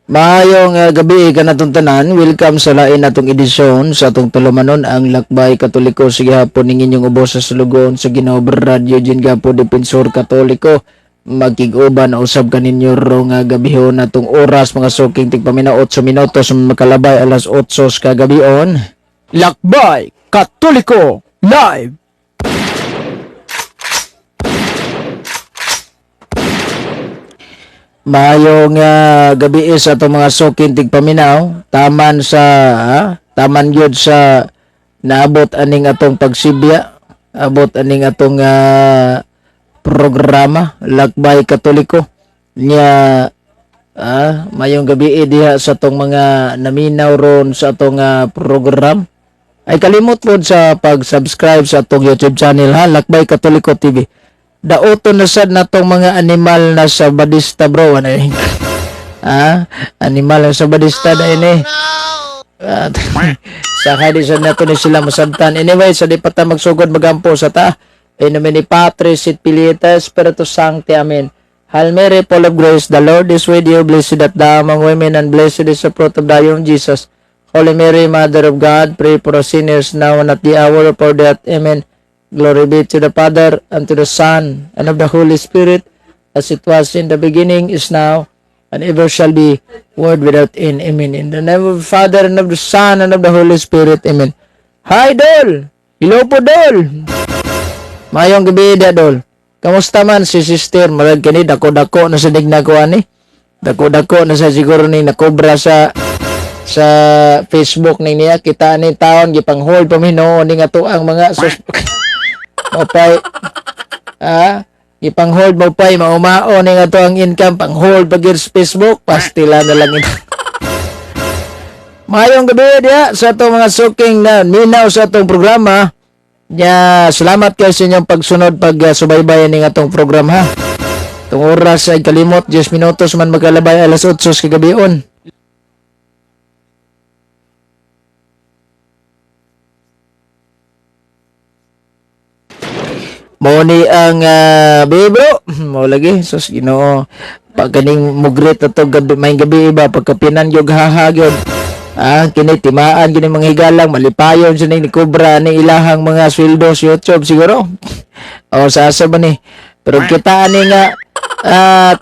Maayong gabi kanatong tanan. Welcome sa lain natong edisyon sa atong tulumanon, ang Lakbay Katoliko. Sige hapon ning inyong ubos sa sulugon sa Ginoo Radyo Jin Gapo Defensor Katoliko. Magkig-uban usab kaninyo rong gabihon natong oras, mga suking tigpaminaw, 8 minutos makalabay alas 8 sa kagabion. Lakbay Katoliko Live! Maayong gabi sa atong mga suking tigpaminaw. Taman sa taman gyud sa naabot aning atong pagsibya, abot aning atong programa Lakbay Katoliko. Nya mayong gabi diha sa atong mga naminaw ron sa atong program. Ay kalimot pod sa pag-subscribe sa atong YouTube channel ha, Lakbay Katoliko TV. Daoto na sad natong mga animal na sa badista, bro, ano eh? Animal na sa badista na ini. At sa kaya sa nato ni sila masabtan. Anyway, sa di pa ta magsugod, magampo sa ta. In nomine Patris et Filii et Spiritus Sancti. Amen. Hail Mary, full of grace, the Lord is with you. Blessed art thou among women, and blessed is the fruit of thy womb, Jesus. Holy Mary, Mother of God, pray for us sinners now and at the hour of our death. Amen. Glory be to the Father, and to the Son, and of the Holy Spirit, as it was in the beginning, is now, and ever shall be, world without end. Amen. In the name of the Father, and of the Son, and of the Holy Spirit. Amen. Hi, Dol! Hello po, Dol! Mayong gabi, da, Dol. Kamusta man si Sister? Marag kani, dako-dako na sa dignakuan ni. Dako-dako na sa siguro ni nakobra sa Facebook ni niya. Kita ni taon, gipang hold pa mi noon ni nga to ang mga sus mopay gipang hold mo pay maumao ni nga to ang income, pang hold pag sa Facebook pastila na lang ito. Mayong gabi diya sa atong mga suking na minaw sa atong programa. Nya, salamat kayo sa inyong pagsunod, pag subaybay ning atong program ha. Itong oras ay kalimot 10 minutos man magkalabay alas 8 sa kagabion. Mao ni ang bro. Mao lagi sus Ginoo. Pag kaning mugrit ato gabi, may gabi iba pagkapinan gyud haha gyud. Kini timaan kini mga higalang malipayon sa ning ni Cobra ni ilahang mga sweldo sa YouTube siguro. O sa asa ba ni? Pero kita ani nga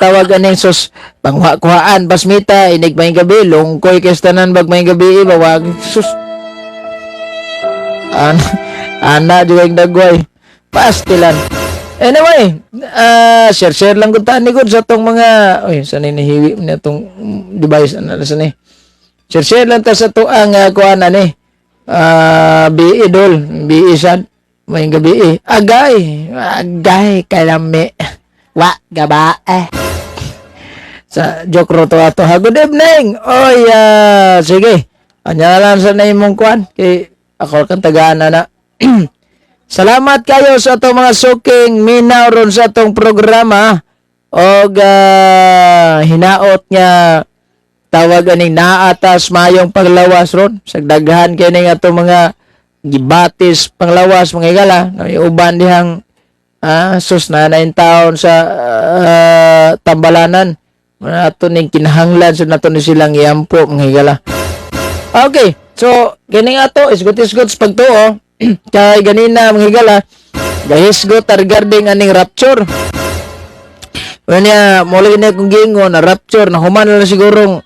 tawag aning sus panghuha-kuhaan pasmita inig may gabi lungkoy kay tanan bag may gabi iba wag sus an ana jud ang dagway pastilan. Anyway, share-share lang gud ta ni gud sa tong mga, oy, sa ni nahiwi ni atong device ana sa ni. Share-share lang ta sa to ang kuan ani. BE dol, BE sad. May gabi eh. Agay, agay kalami. Wa gaba eh. Sa joke ro to ato. Ha, good evening. Oy, sige. Anya lang sa na imong kuan kay ako kang tagaan na. Salamat kayo sa atong mga suking minaw ron sa atong programa og hinaot nga tawag aning naatas mayong paglawas ron sagdaghan kay ning atong mga gibatis panglawas, mga higala may uban dihang sus na na taon sa tambalanan ato ning kinahanglan sa nato ni silang iampo, mga higala. Okay, so kining ato isgot-isgot sa pagtuo kay ganina, mga higala, gahisgot regarding aning rapture. Unya mo lagi na kung giingon na rapture na human na lang sigurong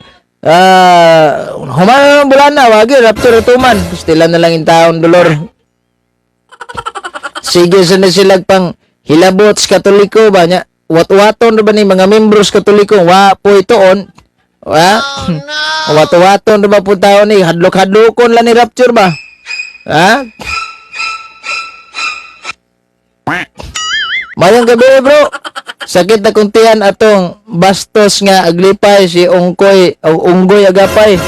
human na lang bulan na wagi rapture tuman pastila na lang in taon dolor. Sige sa na sila pang hilabot sa Katoliko ba nya wat-waton ra ba ni mga membros Katoliko wa po itoon wa wat-waton ra ba po taon ni hadlok-hadlokon lang ni rapture ba ha. Mayong gabi, bro. Sakit na kuntian atong bastos nga aglipay si Ungkoy o Unggoy Agapay.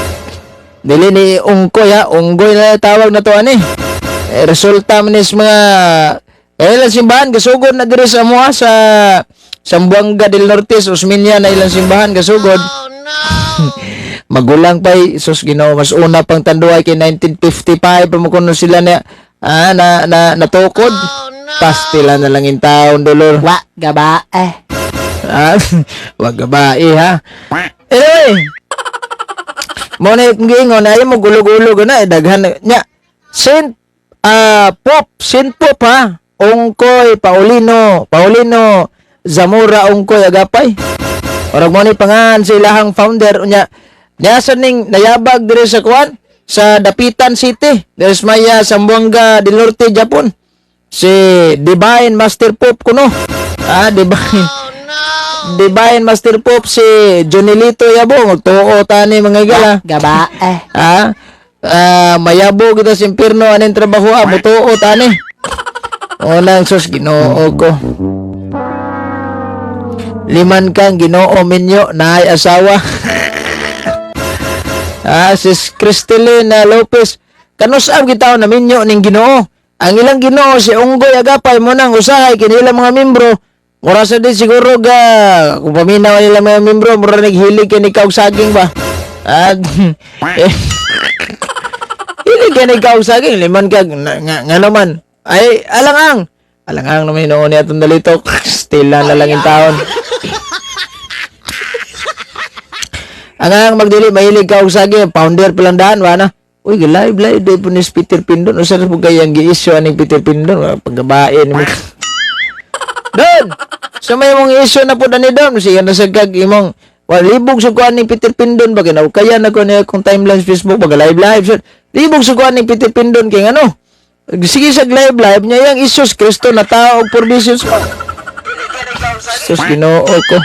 Dili ni Ungkoy ha, Unggoy na tawag na to ani. Eh, resulta man is mga ilang simbahan gasugod na diri sa amoa sa Zamboanga del Norte, sa Osmeña na ilang simbahan gasugod. Magulang pa sus Ginoo, mas una pang Tanduay kay 1955 pa mo kuno sila na na, na natukod. Pastila na lang in taon dolor. Wa gaba eh. Wag gabae ha. Anyway, Mo na yung giingon, ayaw mo gulo-gulo na, eh, daghan na nya. Saint Pop, Saint Pop ha. Ongkoy Paulino, Paulino Zamora Ongkoy Agapay. Orag mo ni pangan sa ilahang founder unya. Niya sa ning nayabag diri sa kuan sa Dapitan City, diri sa Maya, Zamboanga del Norte, Japon. Si Divine Master Pope kuno. Ah, Divine. Divine Master Pope si Jonelito Yabo, magtuo tani mga higala. Gaba eh. Ha? Ah, mayabo kita sa impierno aning trabaho ah, mutuo tani. Unang sus, Ginoo ko. Liman kang Ginoo minyo naay asawa. Ah, sis Cristelina Lopez. Kanusab kita na minyo ning Ginoo. Ang ilang Ginoo si Unggoy Agapay mo nang usahay kini ilang mga membro. Mura sa din siguro ga kung paminaw ang ilang mga membro mura naghilig kini kaog saging ba. Ah, eh, hilig kini kaog saging liman kag nga, nga, nga naman. Ay alang-ang. Alang-ang naman hinuon niya itong dalito. Stila na lang yung taon. Ang ang magdili mahilig ka og saging, founder pa lang daan wa na. Uy, live live day po ni Peter Pindon. Usa ra po kay ang gi-issue aning Peter Pindon, wa paggabae ni mo. Don. Sa may mong issue na po dani don, siya na sa kag imong wa libog sa kuan ni Peter Pindon ba kinaw kaya na ko niya kung timeline sa Facebook baga live live. So, libog sa kuan ni Peter Pindon kay ano? Sige sa live live niya yang Isus Kristo na tao og provisions pa. Sus, Ginoo ko.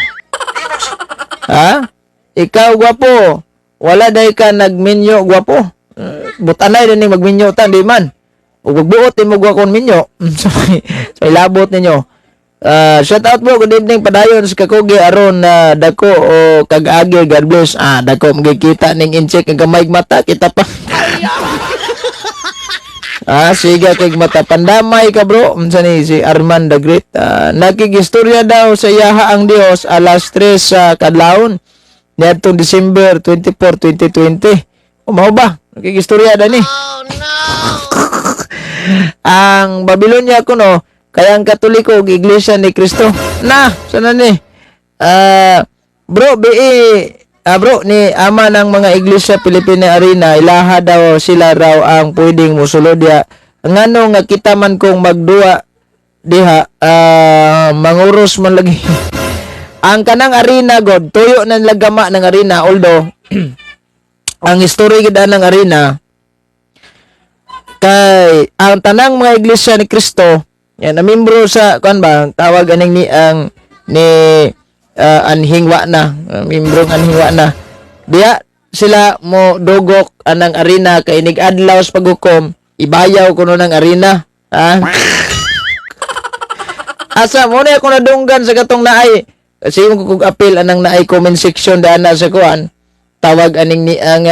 Ha? Ikaw gwapo. Wala day ka nagminyo gwapo. Butanay din ning magminyo ta di man. Ug magbuot mo gwa kon minyo. So, ilabot ninyo. Ah, shout out mo, good evening, padayon sa kakugi aron na dako o kag-agi, God bless. Ah, dako magkita ning incheck ang gamay mata kita pa. Ah, sige kay mata pandamay ka bro. Unsa ni si Arman the Great? Ah, nakigistorya daw sa iyaha ang Dios alas 3 sa kadlawon niadtong December 24, 2020. O mao ba? Nakigistorya dani. Ang Babylonia kuno kaya ang Katoliko ug Iglesia ni Cristo. Na, sana ni. Ah, bro, bi ah, bro, ni ama ng mga Iglesia Pilipina Arena, ilaha daw sila raw ang pwedeng musulod diha. Ngano nga kita man kung magduwa diha, ah, manguros man lagi. Ang kanang arena god, tuyo na lagama ng arena although ang history gid ng arena kay ang tanang mga iglesia ni Kristo yan na membro sa kuan ba tawag aning ni ang ni anhingwa na membrong anhingwa na diya sila mo dugok anang arena kay nig-adlaw sa paghukom ibayaw kuno ng arena ha. Asa mo na ako nadunggan sa katong naay kasi yung kung appeal anang naay comment section daan na sa kuan tawag aning ni ang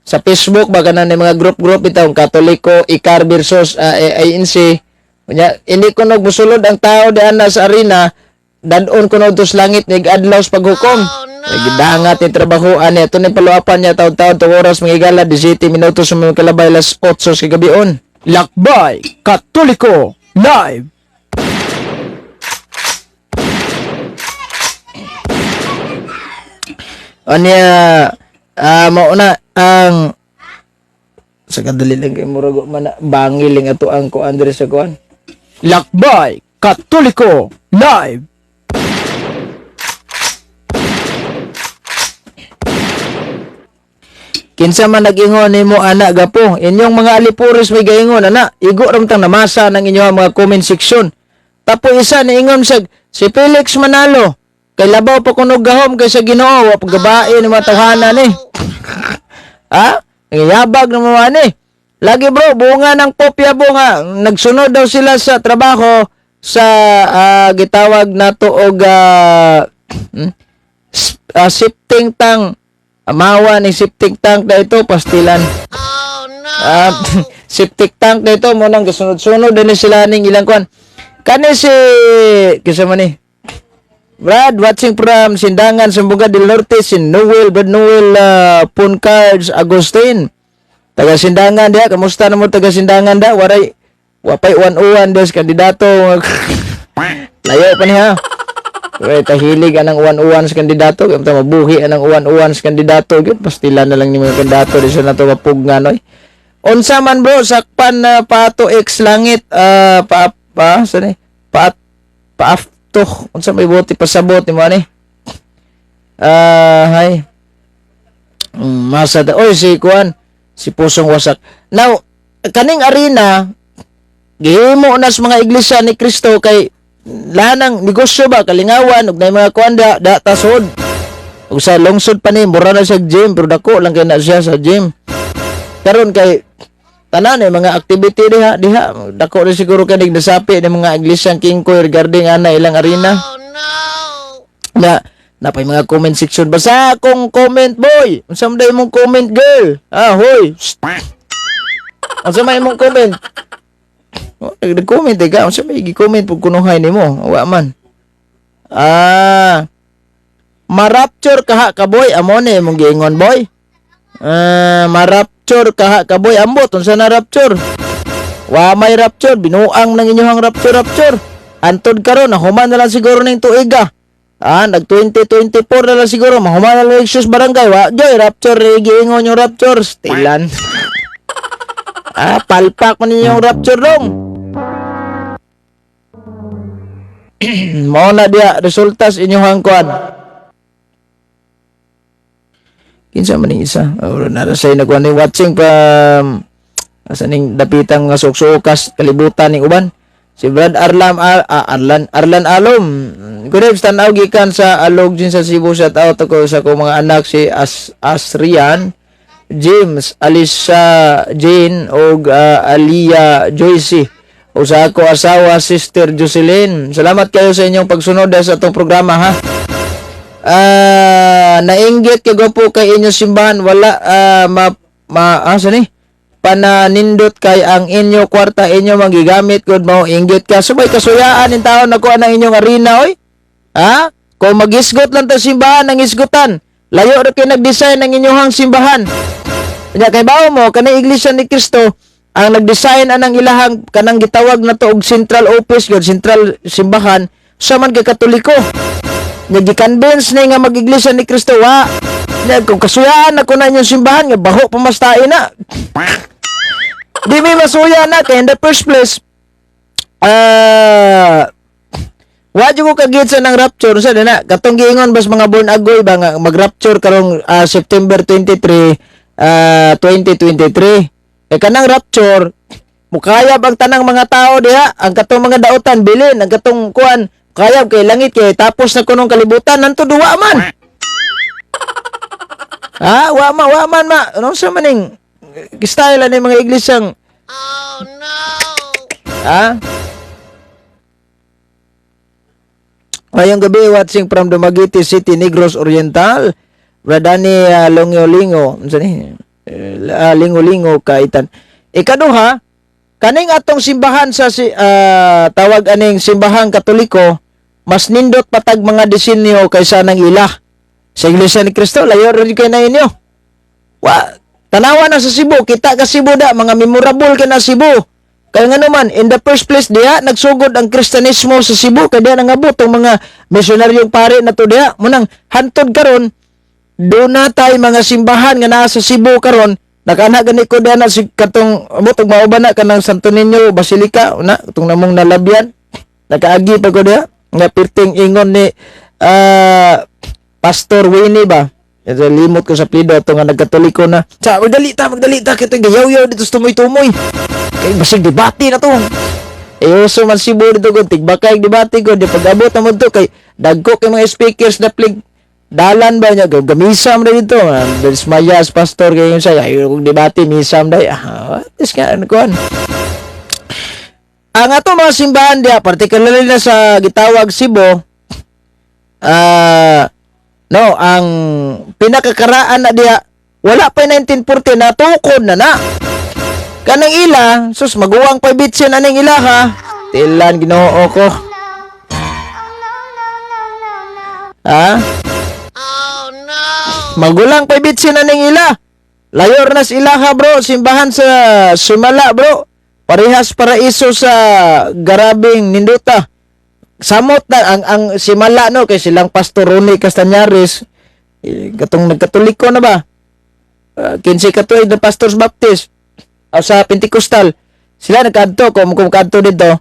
sa Facebook ba kanan ni mga group group bitawng Katoliko Ikar versus ANC. Unya hindi ko nagmusulod ang tao daan na sa arena dadon ko dos langit nig adlaw sa paghukom. Oh, gidangat ni trabaho ani ito ni paluapan niya taon-taon tuong oras mga igala 17 minuto sa mga kalabay las 8 sa gabion. Lakbay Katoliko Live. Anya mao na ang sa kadali lang kay murag man na, bangiling ato ang kuan diri sa kuan. Lakbay Katoliko Live. Kinsa man nag-ingon nimo ana gapo, inyong mga alipores may gaingon ana, igo ram tang namasa ng inyong mga comment section. Tapo isa ni ingon sag si Felix Manalo kay labaw pa kuno gahom kay sa Ginoo wa pagbabae ni mga tawhana ni. Ha? Nangyayabag ng mga ni. Lagi bro, bunga ng popya bunga. Nagsunod daw sila sa trabaho sa gitawag nato og sifting tank. Amawa ni septic tank na ito, pastilan. Oh, no. Septic tank na ito, mo nang gasunod-sunod din ni sila ning ilang kwan. Kani si, kisa man ni, Brad, watching from Sindangan, Sambuga del Norte, si Noel, Brad Noel Puncards Agustin. Taga Sindangan diha, kamusta na mo taga Sindangan da? Waray, wapay uwan-uwan des kandidato. Layo pa niya. Wait, tahilig anang uwan-uwan sa kandidato, kaya ta mabuhi anang uwan-uwan sa kandidato, gyud pastila na lang ni mga kandidato di sa nato mapugnan oy. Unsa man, bro, sakpan na pato x langit, pa pa sa ni pa paafto, unsa may buti pasabot ni mo ani? Hay. Masa da oy si kuan, si Pusong Wasak. Now, kaning arena gihimo na sa mga Iglesia ni Cristo kay lanang negosyo ba, kalingawan ug nay mga kuan da, da tasod. Ug sa lungsod pa ni mura na siya gym, pero dako lang kay na siya sa gym. Karon kay tanan eh mga activity diha diha dako rin siguro kay nasapi ng mga iglesia Kingkoy regarding ana ilang arena. Na napay mga comment section, basta akong comment, boy. Unsa man day imong comment, girl? Ah, hoy. Shh. Unsa may imong comment? Oh, nag-comment eh ka. Unsa may gi-comment pug kunuhay nimo? Wa man. Ah. Marapture kaha ka, boy. Amo ni imong giingon, boy. Ah, marapture kaha ka, boy. Ambot unsa na rapture? Wa may rapture, binuang ng inyong rapture rapture. Antod karon nahuman na lang siguro ning tuiga. Ah, nag 2024 na lang siguro mahuman na lang sus barangay, wa joy rapture giingon yung rapture. Stilan. Ah, palpak man ninyong rapture dong. Mao na diya resultas inyong kuan. Kinsa man ning isa? Oh, nara say nagkuan ni watching from asa ning dapitang mga suksukas kalibutan ning uban. Si Brad Arlam Arlan Arlan Alom. Good evening, tanaw gikan sa Alog din sa Cebu. Shout out ako sa akong mga anak si Asrian, James, Alisa Jane og Alia Joyce. O sa ako asawa, Sister Jocelyn. Salamat kayo sa inyong pagsunod sa atong programa, ha. Nainggit kay po kay inyong simbahan, wala ma, ma ni pananindot kay ang inyo kwarta inyo magigamit gud, mao inggit ka. Subay kasuyaan ning taon nakuha ng inyong arena oy, ha. Kung magisgot lang ta simbahan ang isgutan, layo ra kay nagdesign ng inyong simbahan. Nya kay bawo mo kanang Iglesia ni Cristo ang nagdesign anang ilahang kanang gitawag na to og central office gyud, central simbahan sa man kay Katoliko. Nya gi-convince ni nga mag-Iglesia ni Cristo, wa. Nya kung kasuyaan ako na inyong simbahan nga baho pamastain na. Di may masuya na kay in the first place wa jud ko kagit sa nang rapture sa na katong giingon bas mga born agoy ba nga mag-rapture karong September 23, 2023. Eh kanang rapture mukayab ang tanang mga tao diha, ang katong mga dautan bilin, ang katong kuan kayab kay langit kay tapos na kunong kalibutan nanto duwa man. Ha, wa man ma. Ano sa maning style ani mga iglesyang? Oh no. Ha? Ngayong gabi watching from Dumaguete City, Negros Oriental. Bradani Longyo-Lingo, unsa ni? Lingo-lingo kaitan. Ikaduha, kaning atong simbahan sa si, tawag aning simbahang Katoliko, mas nindot patag mga disenyo kaysa nang ila. Sa Iglesia ni Cristo, layo rin kay na inyo. Wa, tanawa na sa Cebu, kita ka Cebu da, mga memorable ka na Cebu. Kaya nga naman, in the first place diha, nagsugod ang Kristiyanismo sa Cebu, kaya diha nangabot ang mga misionaryong pare na to diha. Munang, hantod karon doon na tayo mga simbahan nga naa sa Cebu karon, nakana gani ko diha na si katong, mo tong mauban na kanang Santo Niño Basilica, una, katong namong nalabyan, nakaagi pa ko diha, nga pirting ingon ni Pastor Winnie ba? Ito, limot ko sa plido ito nga nagkatoliko na. Sa, magdali ta, magdali ta, kito gayaw-yaw dito sa tumoy-tumoy. Kay basig debate na to. Eh, uso man Cebu dito ko, tigbakay debate ko, di pag-abot na mo to, kay dagko kay mga speakers na plig, dalan ba niya, gamisa mo na dito. Dismayas, pastor, kayo yung saya, ay, kung debate, misam day. Ah, what is nga, ano kuhan? Ang ato mga simbahan diya, particularly na sa gitawag Cebu, no, ang pinakakaraan na diya, wala pa 1940, natukod na na. Kanang ila, sus, maguwang pa bitsin aning ila ha. Tilan, Ginoo ko. Ha? Magulang pa bitsin aning ila. Layor na sa ilaha, bro, simbahan sa Sumala, bro. Parehas paraiso sa garabing ninduta. Samot na ang simala, no, kay silang Pastor Ronnie Castañares, eh, katong nagkatoliko na ba? 15 ka tuig na Pastors Baptist o sa Pentecostal. Sila nagkadto kung kadto dito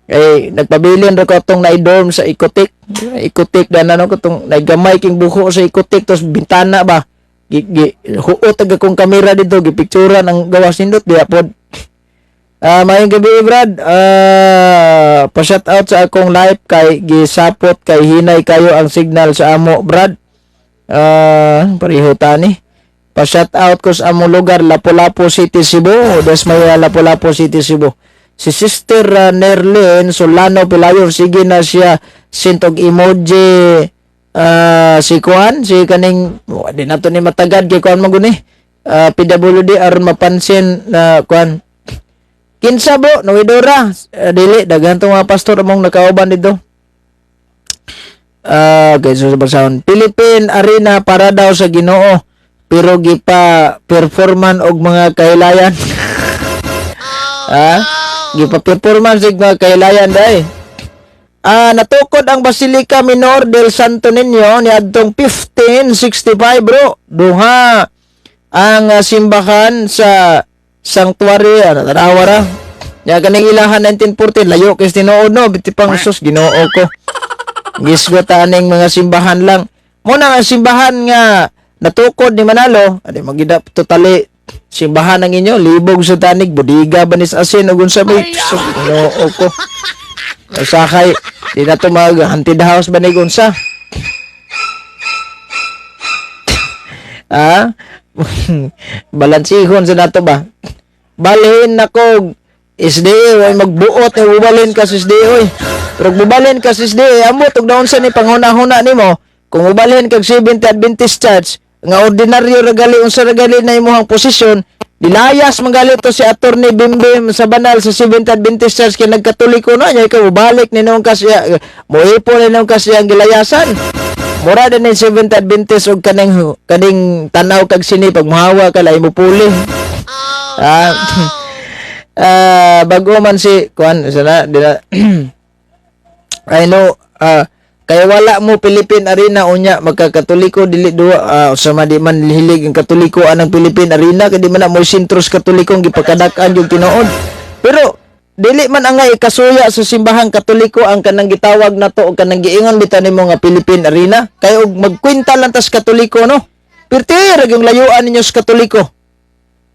eh nagpabilin ra ko atong na-dorm sa Ikotik. Ikotik dan ano katong naigamay king buho sa Ikotik, tos bintana ba. Gi huot ag akong kamera dito, gipicturan ang gawas, nindot diya pod. Maayong gabi, Brad. Pa-shout out sa akong live kay gisapot kay hinay kayo ang signal sa amo, Brad. Pareho tani. Pa-shout out ko sa among lugar, Lapu-Lapu City, Cebu. Des may Lapu-Lapu City, Cebu. Si Sister Nerlin Solano Pilayo, sige na siya send og emoji, si Kuan, si kaning oh, di nato ni matagad kay kuan man guni. PWD aron mapansin na kuan. Kinsa, bro? Nawidora. Dili, daghan tong mga pastor among nakauban dito. Okay, so sa basahon. Philippine Arena para daw sa Ginoo pero gipa performan og mga kahilayan. Gipa performance og mga kahilayan dai. Natukod ang Basilica Minor del Santo Niño niadtong 1565, bro. Duha ang simbahan sa sanctuary, ano, tanawa ra. Ya kaning ilahan 1914, layo kay tinuod, no, biti pang sus, Ginoo ko. Gisgot aning mga simbahan lang. Muna ang simbahan nga natukod ni Manalo, adi magida totally simbahan ang inyo, libog sa tanig, budiga ba nis asin ug unsa may, sus, Ginoo ko. Sakay, di na to mag haunted house ba ni unsa? Ah? Balansihon sa nato ba? Balhin nako SDA, way magbuot ni bubalhin ka sa SDA oy. Pero kung bubalhin ka sa SDA, amot og naon sa ni panghuna-huna nimo, kung mubalhin kag Seventh Adventist Church, nga ordinaryo ra gali, unsa ra gali na imong posisyon, dilayas man gali to si Attorney Bimbim sa banal sa Seventh Adventist Church kay nagkatoliko na niya, ikaw balik ni noong kasya moipo ni noong kasya ang gilayasan. Mura din ni Seventh Adventist og kaning tanaw kag sini pag muhawa ka lay mo puli. Bago man si kuan sana dila I know, kaya wala mo Philippine Arena unya magkakatoliko dili duwa, sa di man hilig ang Katoliko anang Philippine Arena kay di man na mo sentros Katolikong gipakadak-an yung tinuod. Pero dili man angay ikasuya sa simbahang Katoliko ang kanang gitawag nato og kanang giingon bitaw nimo nga Philippine Arena kay og magkwenta lang tas Katoliko, no. Pirti ra yung layuan ninyo sa Katoliko.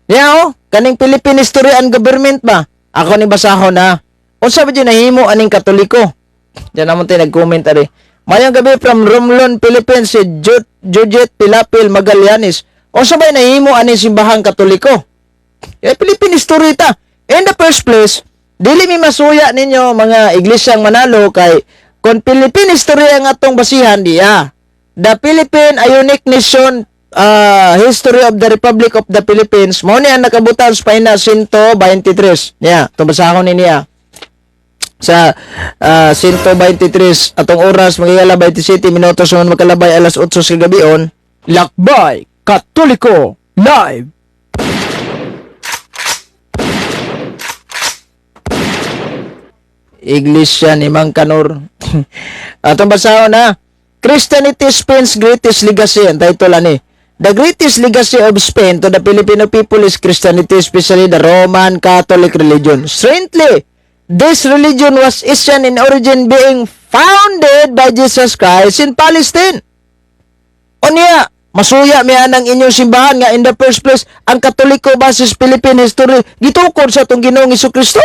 Ya oh, kaning Philippine History and Government ba? Ako ni basahon na. Unsa ba jud nahimo aning Katoliko? Diyan naman tayo nag-comment ari. Mayong gabi from Romblon, Philippines, si Judith Pilapil Magallanes. Unsa ba nahimo aning simbahang Katoliko? Eh, Philippine history ta. In the first place, dili mi masuya ninyo mga iglesyang Manalo kay kung Philippine history ang atong basihan diya. The Philippine, a Unique Nation, History of the Republic of the Philippines, mao ni ang nakabutan sa pahina 123. Niya, itong basahon ni niya sa 123 atong oras magigala 27 minutos man makalabay alas 8 sa gabion. Lakbay Katoliko Live. Iglesia ni Mang Kanor. Atong basahon na. Christianity, Spain's Greatest Legacy ang title ani. The greatest legacy of Spain to the Filipino people is Christianity, especially the Roman Catholic religion. Strangely, this religion was Asian in origin, being founded by Jesus Christ in Palestine. Unya, masuya mi anang inyong simbahan nga in the first place, ang Katoliko basis Philippine history, gitukod sa atong Ginoong Kristo.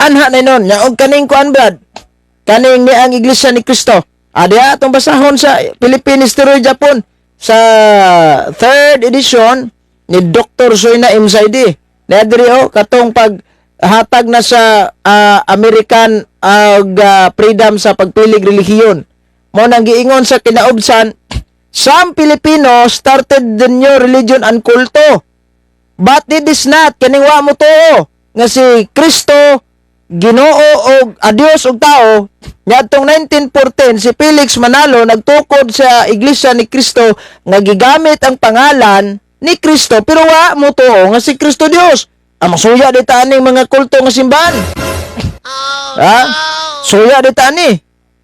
Anha na nun, nya og kaning kuan, Brad. Kaning ni ang Iglesia ni Cristo. Adi atong basahon sa Philippine History Japan sa third edition ni Dr. Soina M. Zaidi. Na diri oh, katong pag hatag na sa American og freedom sa pagpilig relihiyon. Mo nang giingon sa kinaubsan, some Filipino started the new religion and kulto. But it is not kaning wa mo tuo nga si Kristo Ginoo og a Dios og tao. Niadtong 1914 si Felix Manalo nagtukod sa Iglesia ni Cristo nga gigamit ang pangalan ni Kristo pero wa mo tuo nga si Kristo Dios. Ang masuya di ta aning mga kulto nga simbahan. Ha? Suya di ta ni.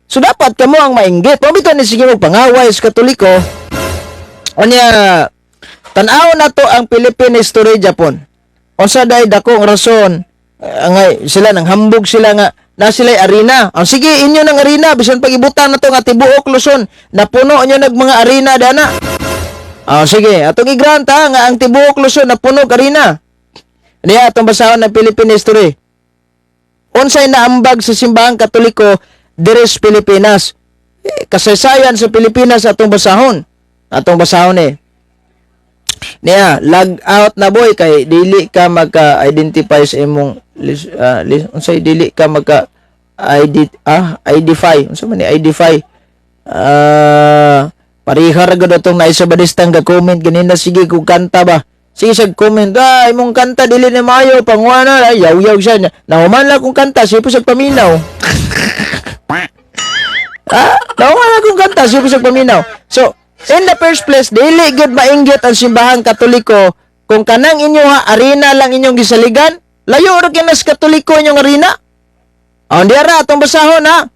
So dapat kamo ang mainggit. Mao bitaw ni sige mo pangaway sa Katoliko. Unya, tan-aw na to ang Philippine history Japon. Unsa day dakong rason ngay sila nang hambog sila nga na sila arena. Ang sige inyo ng arena bisan pag ibutang na to nga tibuok Luzon napuno nyo nag mga arena dana. Ah, sige, atong i-grant ha, nga ang tibuok Luzon napuno og arena. Niya atong basahon ng Philippine history. Unsay naambag sa Simbahang Katoliko diri sa Pilipinas? Eh, kasaysayan sa Pilipinas atong basahon. Atong basahon eh. Niya, log out na, boy, kay dili ka magka-identify sa imong unsay dili ka magka ID identify, unsa man ni identify? Pareha ra gud atong naisa badistang ga comment ganina, sige kung kanta ba, sige sa comment, imong kanta dili na maayo, panguana ay yaw-yaw siya. Nahuman lang kung kanta, sige po sa paminaw. Nahuman lang kung kanta, sige po sa paminaw. So in the first place, dili gud mainggit ang Simbahang Katoliko kung kanang inyo ha arena lang inyong gisaligan, layo ra kay mas Katoliko inyong arena. Ang diara atong basahon ha.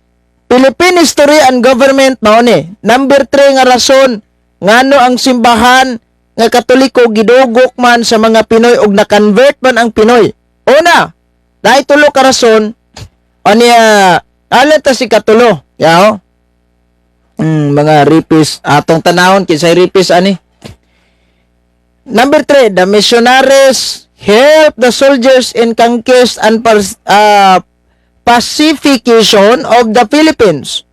Philippine history and government mao ni. Number 3 nga rason ngano ang simbahan nga Katoliko gidugok man sa mga Pinoy og na-convert man ang Pinoy. Una, dahil tulo ka rason. Anya, alin ta si katulo? Yao. Mga ripis atong tanawon kinsay ripis ani. Number 3, the missionaries help the soldiers in conquest and pacification of the Philippines.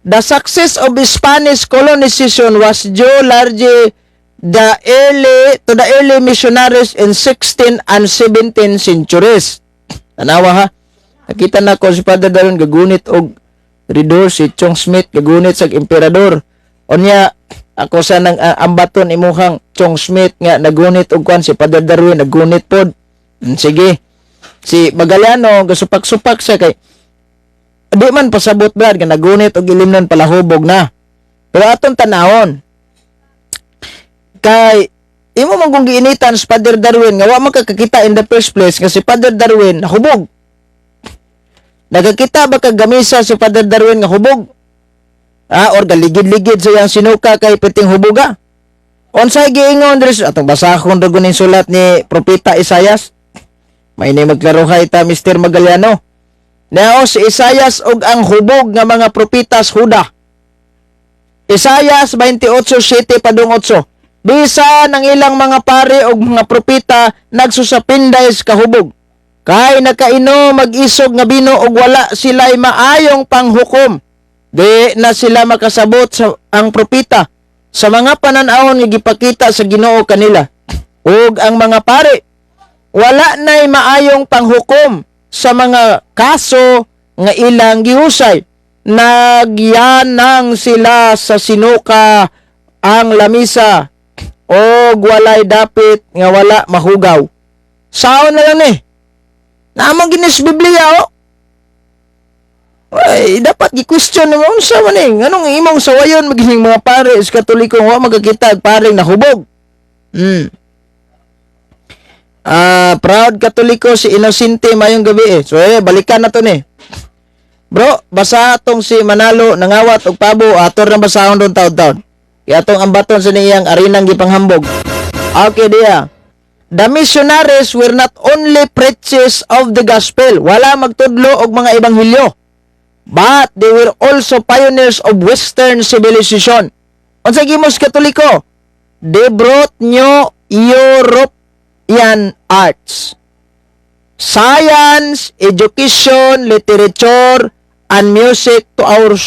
The success of Spanish colonization was due largely the early to the early missionaries in 16th and 17th centuries. Tanawa ha. Nakita na ko si Father Darwin gagunit og Ridor, si Chong Smith gagunit sa emperador. Unya ako sa nang ambaton imuhang Chong Smith nga nagunit og kwan, si Father Darwin nagunit pod. Sige. Si Magallano gasupak-supak siya kay di man pasabot, brad, nga nagunit og ilimnon palahubog na. Pero atong tanawon kay imo man kung giinitan si Father Darwin nga wa man ka kakita in the first place nga si Father Darwin nahubog. Nagakita ba kag gamisa si Father Darwin nga hubog? Or galigid-ligid sa iyang sinuka kay piting huboga? Unsay giingon diri atong basahon ra ning sulat ni Propeta Isayas? May ni magklarohay ta, Mr. Magallano. Nao si Isayas og ang hubog nga mga propetas Huda. Isayas 28:7 padung 8. Bisan ang ilang mga pari og mga propeta nagsusapinday sa kahubog. Kay nakainom mag-isog nga bino og wala sila'y maayong panghukom. Di na sila makasabot sa ang propeta sa mga pananawon nga gipakita sa Ginoo kanila. Ug ang mga pari wala na'y maayong panghukom sa mga kaso nga ilang gihusay. Nagyanang sila sa sinuka ang lamisa og walay dapit nga wala mahugaw. Saon na lang ni. Naamang ginis Biblia oh. Ay, dapat gi-question mo unsa man eh. Nganong imong sawayon maging mga pare sa Katoliko wa magakita og paring nahubog? Proud Katoliko si Innocente, mayong gabi eh. So eh, balikan na to ni. Bro, basa atong si Manalo nangawat og pabo, ator na basahon doon taon-taon. Kaya atong ambaton sa niyang arinang gipanghambog. Okay diya. The missionaries were not only preachers of the gospel, wala magtudlo og mga ebanghelyo, but they were also pioneers of Western civilization. Unsa gimos Katoliko? They brought new European arts, science, education, literature, and music to our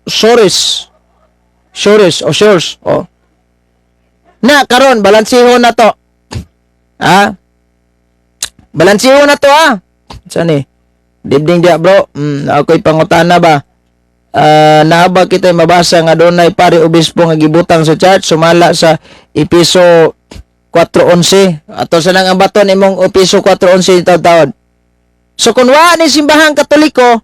shores. Shores o shores. Oh. Na karon balansihon na to. Ha? Balansihon na to ha. Saan ni? Dibding dia, bro. Ako'y pangutana ba? Naa ba kita mabasa nga dunay pare obispo nga gibutang sa church sumala sa Episo 4:11? Ato sa nang ambaton imong Episo 4:11 taon-taon. So kung wa ni Simbahang Katoliko,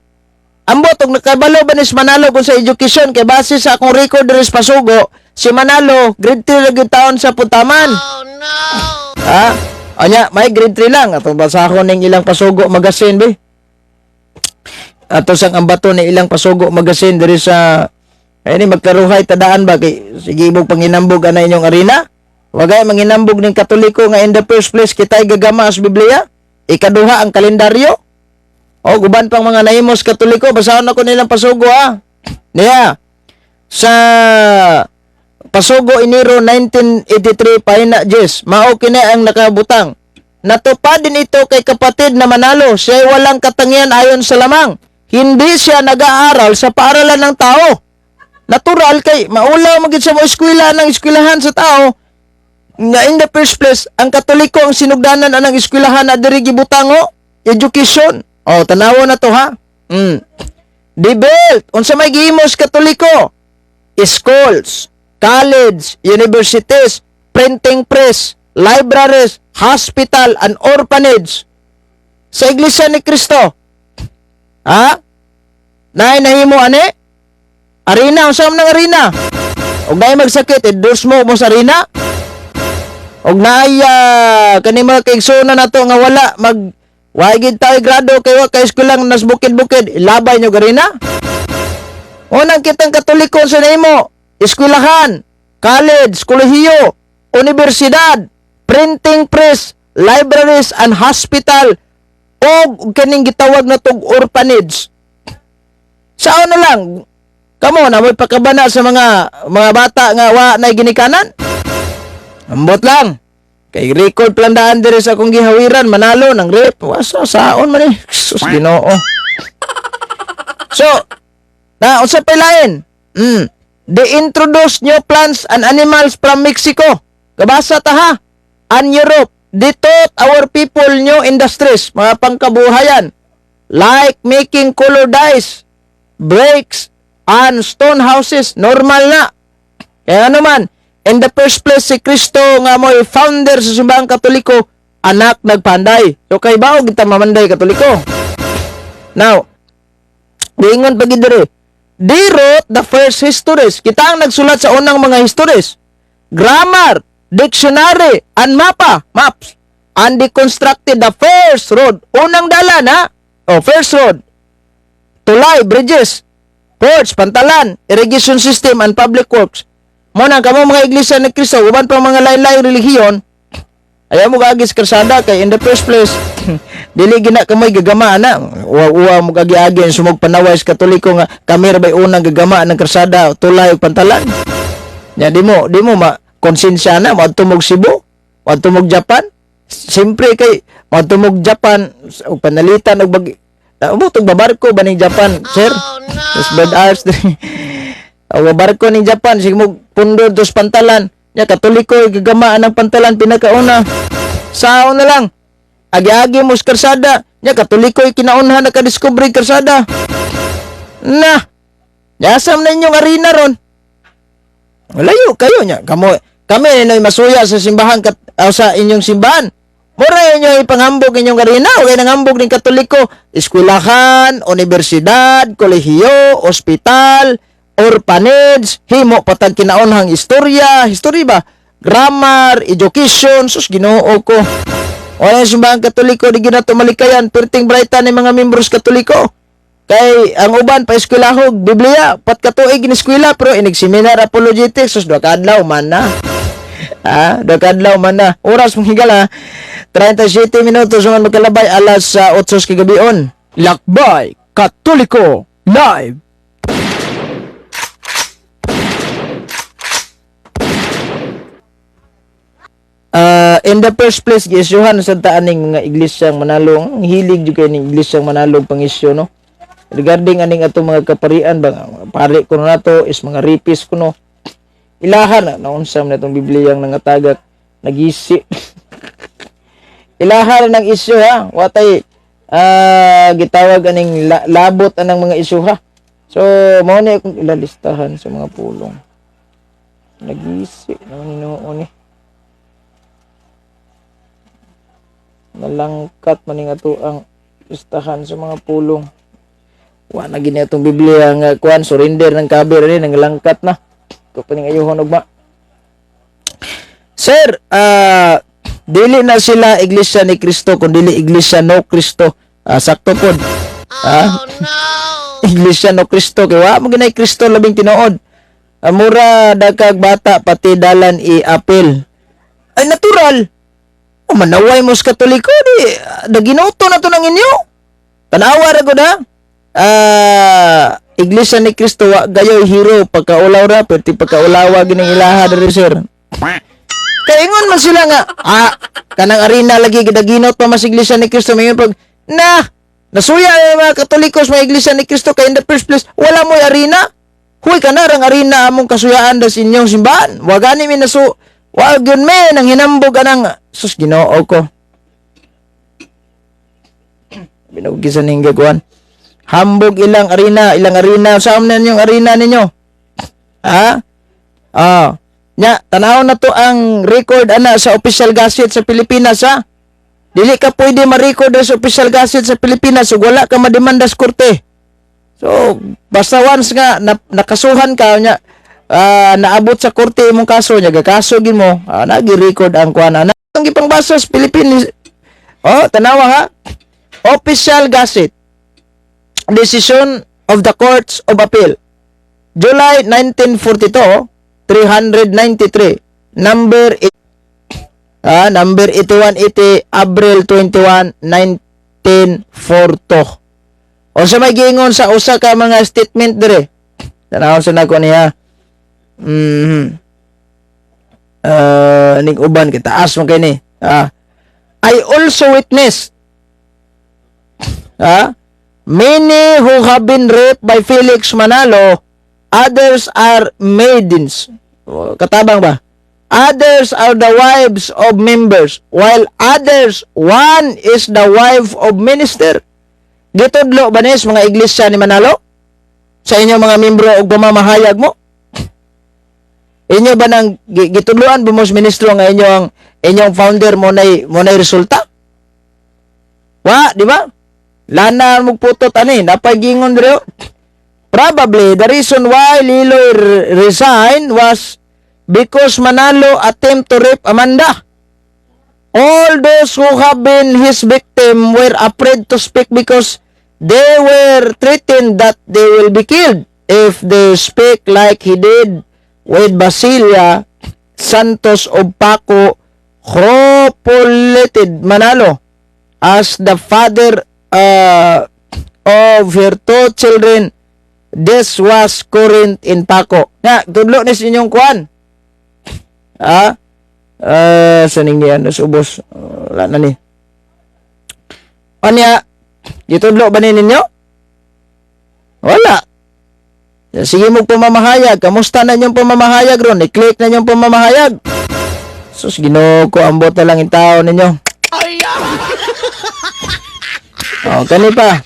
ambot og nakabalo ba ni si Manalo kung sa education, kay base sa akong record diri sa Pasugo, si Manalo grade 3 ra gyud taon sa Puntaman. Oh no! Ha? Anya, may grade 3 lang. Atong basahon ning ilang Pasugo magazine be. Ato sang ambato ni ilang Pasugo Magazine diri sa ay ni magkaruhay tadaan ba kay sige imong panginambog ana inyong arena. Wagay manginambog ning Katoliko nga in the first place kitay gagama sa Biblia. Ikaduha ang kalendaryo. O guban pang mga nahimos Katoliko, basahon ako nilang pasugo ha. Niya sa Pasugo, Enero 1983, pahina 10, mao kini ang nakabutang. Natupad din ito kay kapatid na Manalo. Siya walang katangian ayon sa lamang. Hindi siya nag-aaral sa paaralan ng tao. Natural kay maulaw magid sa mo eskwela ng eskwelahan sa tao. Nga in the first place, ang Katoliko ang sinugdanan anang eskwelahan na diri gibutango education. Oh, tanawo na to ha. They built unsa may gihimo sa Katoliko? Schools, college, universities, printing press, libraries, hospital, and orphanage. Sa Iglesia ni Cristo. Ha? Naay nahimo ani? Arena, unsa man ang arena? Og naay magsakit, endorse mo mo sa arena? Og naay kani mga kaigsoona nato nga wala mag wa gid tayo grado kay wa kay eskwela nas bukid-bukid, ilabay nyo arena? Unang kitang Katoliko sa nimo, eskwelahan, college, kolehiyo, universidad, printing press, libraries and hospital og kaning gitawag na tog orphanage. Sao na lang kamo na mo'y pakabana sa mga bata nga wa na ginikanan? Ambot lang. Kay record plandaan diri sa akong gihawiran, manalo ng rep. Wasa saon man eh. Sus, Ginoo. So, na unsa pay lain? They introduced new plants and animals from Mexico. Kabasa ta ha. And Europe. They taught our people new industries, mga pangkabuhayan. Like making color dyes, bricks, and stone houses. Normal na. Kaya ano man, in the first place, si Kristo nga mo'y founder sa simbahang Katoliko, anak nagpanday. So kay bao kita mamanday Katoliko. Now, giingon pa gid diri. They wrote the first histories. Kita ang nagsulat sa unang mga histories. Grammar, dictionary, and mapa, maps. And they constructed the first road. Unang dalan, ha? Oh, first road. Tulay, bridges, ports, pantalan, irrigation system, and public works. Mo na kamo mga Iglesia ni Cristo, uban pa mga lain-laing relihiyon, ayaw mo gaagis karsada kay in the first place, dili gina kamoy gagama na. Uwa-uwa mo gagi-agi ang sumog panaway sa Katoliko nga kami ra bay unang gagama ng karsada, tulay ug pantalan. Nya di mo ma konsensya na moadto mog Cebu, moadto mog Japan. Siyempre kay moadto mog Japan ug panalitan og bag Umot og babarko ba ning Japan, sir? Oh no! Tapos bad hours diri. Awa barko ning Japan sige mo pundo dos pantalan. Nya Katoliko gagamaan ang pantalan pinakauna. Sao na lang. Agi-agi mo sa karsada. Nya Katoliko kinaunhan nakadiscover karsada. Na. Yasam na inyong arena ron. Layo kayo nya. Kamo kami noy masuya sa simbahan kat, sa inyong simbahan. Mura inyo ipanghambog inyong arena o kay nanghambog ning Katoliko, eskwelahan, universidad, kolehiyo, ospital, orphanage, himo patag kinaunhang istorya, history ba? Grammar, education, sus, Ginoo ko. Wala yung simbahan Katoliko, di gina malikayan, perting brightan ni mga membros Katoliko. Kay ang uban pa eskwelahog Biblia, pat katuig ni eskwela pero inig seminar apologetics, sus, duha ka adlaw man na. Ah, duha ka adlaw man na. Oras mong higala, 37 minutos man magkalabay alas sa 8 kagabion. Lakbay Katoliko Live. In the first place, giisyuhan sa taaning mga iglesyang Manalong, ang hilig jud kay ning iglesyang Manalong pangisyo, no? Regarding aning atong mga kaparian ba, pare kuno nato is mga rapist kuno. Ilahan na naunsa man atong Bibliyang nangatagak nagisi. Ilahan na ng isyu ha. Watay gitawag aning labot anang mga isyu ha. So mao ni akong ilalistahan sa mga pulong. Nagisi naman noon ni. Nalangkat man ning ato ang listahan sa mga pulong. Wa na gini atong Biblia nga kuan, surrender ng kaber ni, nangalangkat na. Ko pa ning ayuhon ugma. Sir, dili na sila Iglesia ni Cristo kun dili Iglesia no Cristo. Ah, sakto pod. Ha? Iglesia no Kristo kay wa mo ginay Kristo labing tinuod. Amura dagkag bata pati dalan i-apil. Ay, natural. O manaway mo sa Katoliko di daginoto na to ng inyo. Tanawa ra gud ha. Ah, Iglesia ni Cristo wa gayoy hero pagkaulaw ra, perti pagkaulawa gining ilaha diri, sir. Kaingon man sila nga kanang arena lagi gidaginot pa mas Iglesia ni Cristo, mayon pag na nasuya ang mga Katoliko sa mga Iglesia ni Cristo kay in the first place wala mo'y arena. Huy, kana rang arena among kasuyaan das inyong simbahan. Wa gani mi nasu wa gyud me nang hinambog anang, sus, Ginoo ko. Binugisan ning gagawin. Hambog ilang arena, ilang arena. Saan na yung arena ninyo? Ha? Ah. Nya, tanaw na to ang record ana sa official gazette sa Pilipinas, ha. Dili ka pwede ma-record sa official gazette sa Pilipinas ug wala ka mademanda sa korte. So, basta once nga na, nakasuhan ka nya, naabot sa korte imong kaso nya, gakaso gid mo, nagi-record ang kuan ana. Ang gipangbasa sa Pilipinas. Oh, tanawa ha. Official Gazette. Decision of the Courts of Appeal. July 1942, 393. Number 8180, April 21, 1942. O sa may giingon sa usa ka mga statement dire. Tanaw sa nako niya. Ning uban kay taas man kay ni. Ah. I also witnessed many who have been raped by Felix Manalo, others are maidens. O, katabang ba? Others are the wives of members, while others, one is the wife of minister. Gitudlo ba nis mga iglesia ni Manalo? Sa inyong mga membro og pamamahayag mo? Inyo ba nang gitudloan ba mo sa ministro nga inyong founder mo nay resulta? Wa, di ba? Lana mo putot ani, napagingon dire. Probably the reason why Liloy resigned was because Manalo attempt to rape Amanda. All those who have been his victim were afraid to speak because they were threatened that they will be killed if they speak like he did with Basilia Santos of Paco copulated Manalo as the father of her two children. This was current in Paco. Nga, tudlo ni sa inyong kuan. Ha? Sa ning ano sa ubos. Wala na ni. Anya, gitudlo ba ni ninyo? Wala. Sige mo pamamahayag. Kamusta na inyong pamamahayag ron? I-click na inyong pamamahayag. Sus, Ginoo ko, ambot na lang yung tao ninyo. Oh, kani pa.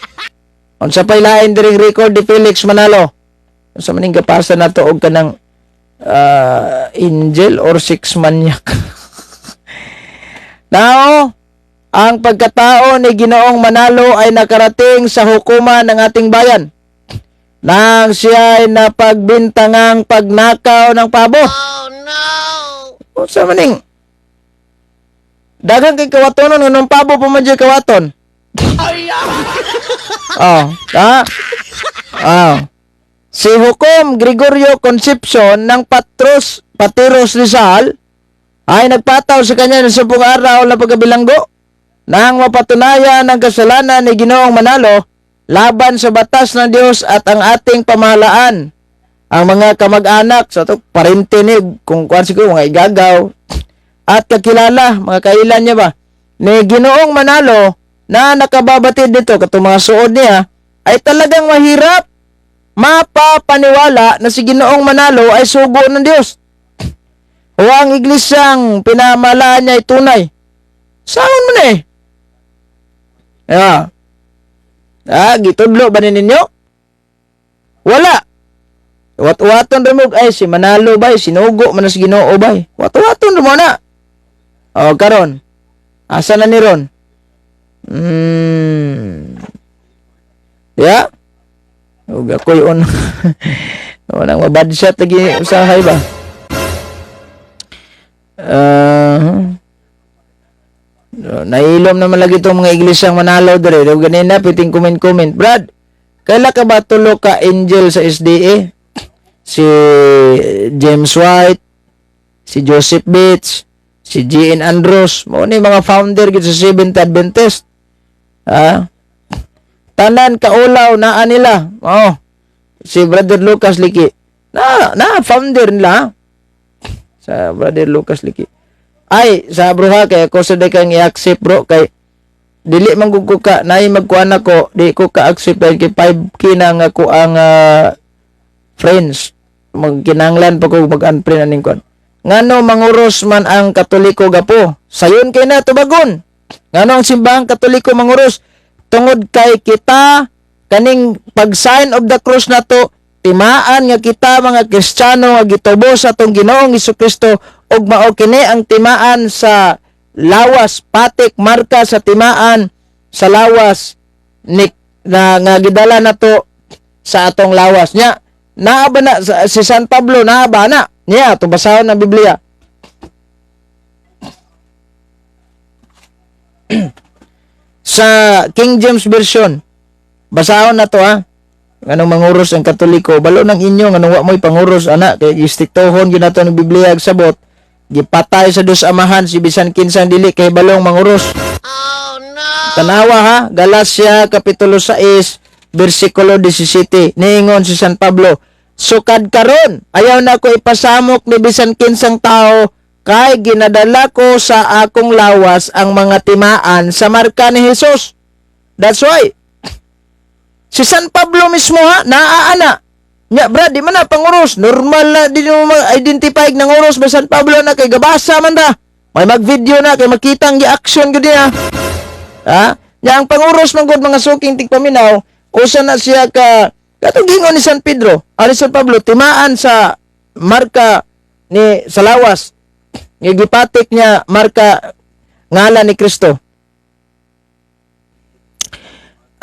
Unsa pay lain diring record ni Felix Manalo? Unsa man ning gapasa nato og kanang angel or six maniac? Now, ang pagkatao ni Ginoong Manalo ay nakarating sa hukuman ng ating bayan nang siya ay napagbintangang pagnakaw ng pabo. Oh no! Unsa man ning daghang kay kawatonon nga nung pabo pa man dyan kawaton. Oh, ha? Oh. Si Hukom Gregorio Concepcion ng Patros Rizal ay nagpataw sa kanya ng 10 araw na pagkabilanggo nang mapatunayan ang kasalanan ni Ginoong Manalo laban sa batas ng Diyos at ang ating pamahalaan. Ang mga kamag-anak, sa to, parente ni, kung kuan siguro, mga igagaw, at kakilala, mga kailan niya ba, ni Ginoong Manalo na nakababatid dito, katong mga suod niya, ay talagang mahirap mapapaniwala na si Ginoong Manalo ay sugo ng Diyos. O ang iglesyang pinamahalaan niya ay tunay. Saan mo na eh? Yeah. Ah, gitudlo ba ni ninyo? Wala. Wat-waton ra mo ay si Manalo bay, sinugo man sa Ginoo bay. Wat-waton ra mo na. O karon. Asa na ni ron? Ya. Ug ako'y on. Walang mabad shot lagi usahay ba? So, nailom naman lagi itong mga iglesyang manalo dire. Daw ganina piting comment comment. Brad, kaila ka ba tulo ka angel sa SDA? Si James White, si Joseph Bates, si G.N. Andrews, mao ni mga founder gid sa Seventh Adventist. Ha? Tanan kaulaw naa nila. Oh. Si Brother Lucas Liki. Na na founder nila, ha? Sa Brother Lucas Liki. Ay, sa bro ha, kay ako sa di kang i-accept, bro, kay dili man gud ko ka naay magkuan ako, di ko ka accept dahil kay 5K na nga ko ang friends, magkinanglan pa ko mag-unfriend aning kuan. Ngano manguros man ang Katoliko, gapo? Sayon kay na tubagon. Ngano ang simbahang Katoliko manguros? Tungod kay kita kaning pag sign of the cross nato, timaan nga kita mga Kristiyano nga gitubos sa atong Ginoong Kristo ug mao kini ang timaan sa lawas, patik, marka sa timaan sa lawas ni na nga gidala nato sa atong lawas nya. Naa ba na si San Pablo? Naa ba na niya? To basahon ang Biblia sa King James Version. Basahon na to, ha. Nganong manguros ang Katoliko? Balo ng inyo nganong wa mo'y panguros ana, kay gistriktohon gyud nato ng Biblia ag sabot gipatay sa Dios Amahan si bisan kinsang dili kay balong manguros. Tanawa ha, Galacia kapitulo 6 bersikulo 17. Niingon si San Pablo, "Sukad karon, ayaw na ko ipasamok ni bisan kinsang tao kay ginadala ko sa akong lawas ang mga timaan sa marka ni Jesus." That's why si San Pablo mismo ha, naa ana. Nya brad, di man na panguros. Normal na di mo ma-identify ng uros ba San Pablo na kay gabasa man ra. May mag-video na kay makita ang gi-action gud niya. Ha? Nya ang panguros man gud, mga suking tigpaminaw, usa na siya ka katong gingon ni San Pedro, ani San Pablo, timaan sa marka ni sa lawas. Nga gipatik niya marka ngalan ni Kristo.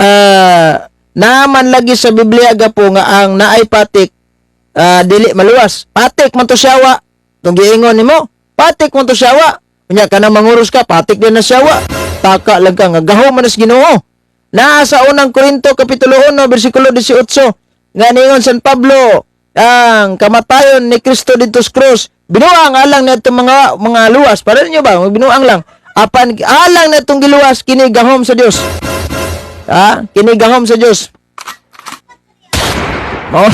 Ah, naaman lagi sa Biblia, gapo, nga ang naay patik dili maluwas. Patik man to siyawa. Tung giingon nimo, patik man to siyawa. Unya kanang manguros ka, patik din na siyawa. Taka lang ka nga gahom man sa Ginoo. Naa sa Unang Korinto kapitulo 1 bersikulo 18 nga ningon San Pablo, ang kamatayon ni Kristo didto sa krus binuang alang na itong mga luwas. Para niyo ba binuang lang, apan alang na itong giluwas kini gahom sa Dios. Ha? Kini gahom sa Dios. Mao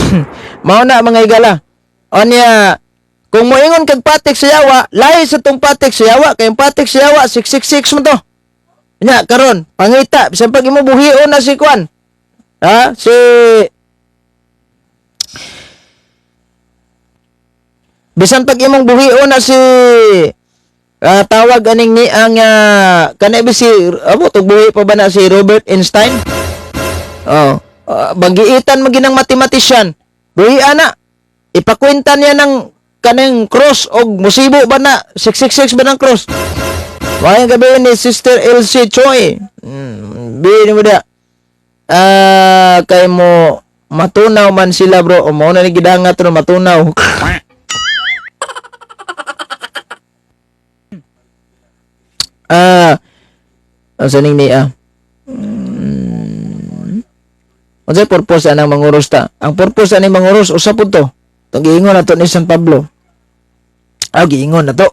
mao na, mga higala. Onya, kung moingon kag patik sa yawa, lahi sa tong patik sa yawa, kay ang patik sa yawa 666 mo to. Nya karon, pangita bisan pag imo buhion na si kwan. Ha? Si Bisan pag imong buhion na si tawag aning ni ang kanay ba si abo tug buhi pa ba na si Robert Einstein? Oh, banggiitan maginang mathematician. Buhi ana. Ipakwenta niya ng kanang cross og musibo ba na 666 ba ng cross? Maayong gabi ni Sister Elsie Choi. Bi mo da. Ah, kay mo matunaw man sila, bro. O mao na ni gidangat ro matunaw. Ah, asa ning niya? Unsay purpose anang manguros ta? Ang purpose ani manguros usa pud to. Tong giingon na to ni San Pablo. Ah, giingon na to.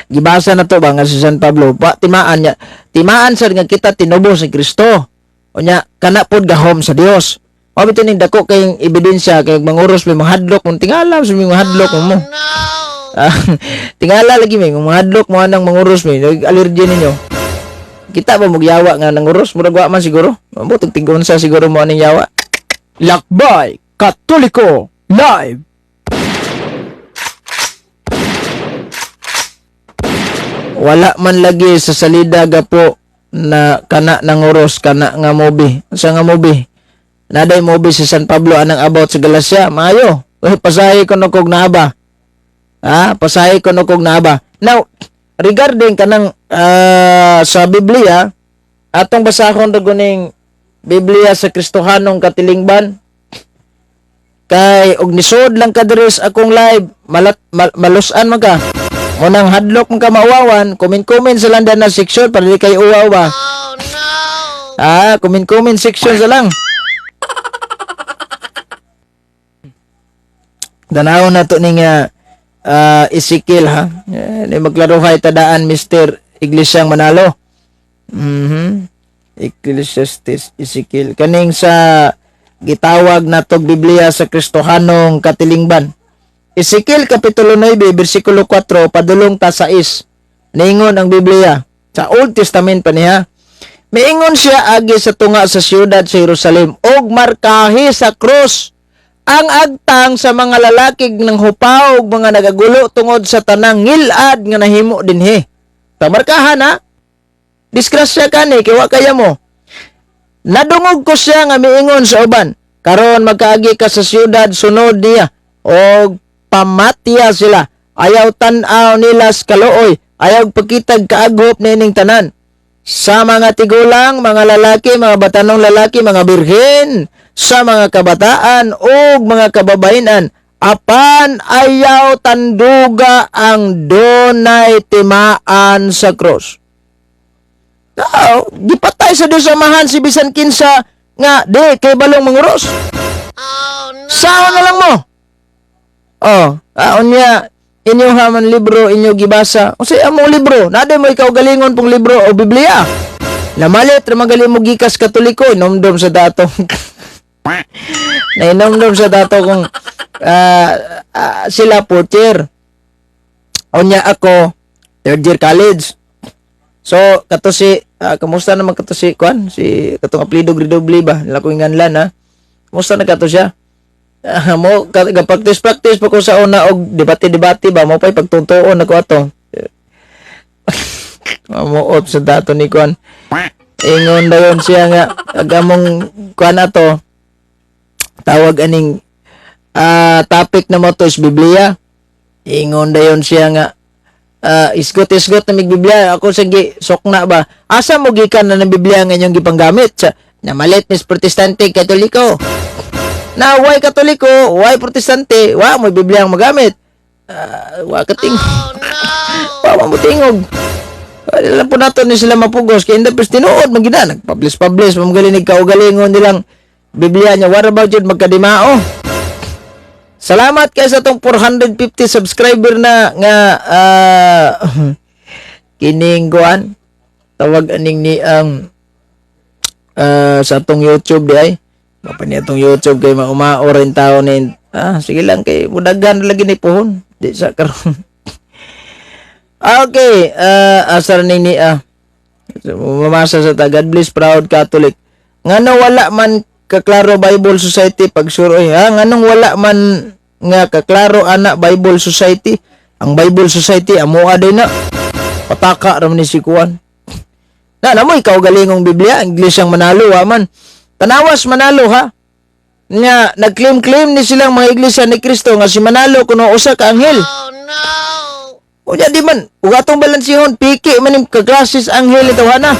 Gibasa na to ba nga si San Pablo pa timaan niya. Timaan sad nga kita tinubos ni Kristo. Unya kana pod gahom sa Dios. Mao bitaw ning dako kayong ebidensya kay manguros may mahadlok mong tingala sa mga hadlok mo. Ah, tingala lagi may mahadlok mo anang manguros, may allergy ninyo. Kita ba mogyawa nga nanguros? Murag wa man siguro. Mabutog tinggon sa siguro mo aning yawa. Lakbay Katoliko Live. Wala man lagi sa salida, gapo, na kana nanguros kana nga movie. Sa nga movie? Naday movie si San Pablo anang about sa Galacia. Maayo. Uy, pasahi ko no kog naaba. Ha? Pasahi ko no kog naaba. Now, regarding kanang sa Biblia, atong basahon ra ning Biblia sa Kristohanong katilingban. Kay og nisod lang ka diri sa akong live, malusan man ka. Munang hadlok mong ka mauwawan, comment-comment sa lang na section para di kayo uwaw ba. Oh no! Ah, comment-comment section sa lang. Danaw na to ni nga Ezekiel ha. Eh, ni magklarohay tadaan Mr. Iglesyang Manalo. Ecclesiastes Ezekiel kaning sa gitawag natog Biblia sa Kristohanong katilingban. Ezekiel kapitulo 9 bersikulo 4 padulong ta 6. Niingon ang Biblia sa Old Testament pa niya. Miingon siya agi sa tunga sa siyudad sa Jerusalem og markahi sa krus ang agtang sa mga lalaki ng hupaw ug mga nagagulo tungod sa tanang ngilad nga nahimo dinhi. Pamarkahan ha. Disgrasya kani kay wa kaya mo. Nadungog ko siya nga miingon sa uban. Karon magkaagi ka sa siyudad sunod niya og pamatya sila. Ayaw tan-aw nila sa kaluoy, ayaw pagkitag kaaghop niining tanan. Sa mga tigulang, mga lalaki, mga batanong lalaki, mga birhen, sa mga kabataan ug mga kababayenan, apan ayaw tanduga ang dunay timaan sa krus. Tao, gipatay sa Dios Amahan si bisan kinsa nga di kay balong manguros. Oh no! Sao na lang mo. Oh, unya inyo haman libro inyo gibasa. Unsay among libro? Nade mo ikaw galingon pong libro o Biblia. Namalit ra magali mo gikas Katoliko, inomdom sa dato. Nainomdom sa dato kung sila fourth year. Unya ako third year college. So kato si kamusta naman kato si kuan si katong apelyido Gridobli ba nila ko inganlan ha. Kamusta na kato siya? Mo practice practice pa ko sa una og debate-debate ba mo pay pagtutuon nako ato. Mamuot sa dato ni kuan. Ingon dayon siya nga ag among kuan ato tawag aning topic na mo to is Biblia. Ingon dayon siya nga isgot-isgot na mig Biblia ako sige sokna ba. Asa mo gikan na ng Biblia nga inyong gipanggamit? Sa namalit mis Protestante Katoliko. Na why Katoliko, why Protestante, wa mo Biblia ang magamit. Wa ka ting. Oh no! Wa mo tingog. Wala lang po nato ni sila mapugos kay in the first tinuod man gid na nagpublish publish mamgaling kaugalingon nilang Biblia niya. What about yun magkadimao? Salamat kay sa tong 450 subscriber na nga kining kuan tawag aning ni ang sa atong YouTube di ay mapa niya atong YouTube kay maumao rin tao ni sige lang kay mudagan lagi ni puhon di sa karon. Okay, asar ni ni mamasa sa ta. God bless proud Catholic. Ngano wala man kaklaro Bible Society pag sure oy, ha? Nganong wala man nga kaklaro ana Bible Society? Ang Bible Society amoa din na. Pataka ra man ni si Kuan. Na namo ikaw galingong Biblia, English ang manalo wa man. Tanawas Manalo ha. Nga nagclaim-claim ni silang mga iglesia ni Kristo nga si Manalo kuno usa ka anghel. Oh no! Unya di man, ug atong balansihon, piki man yung kaklasis anghel ito hana.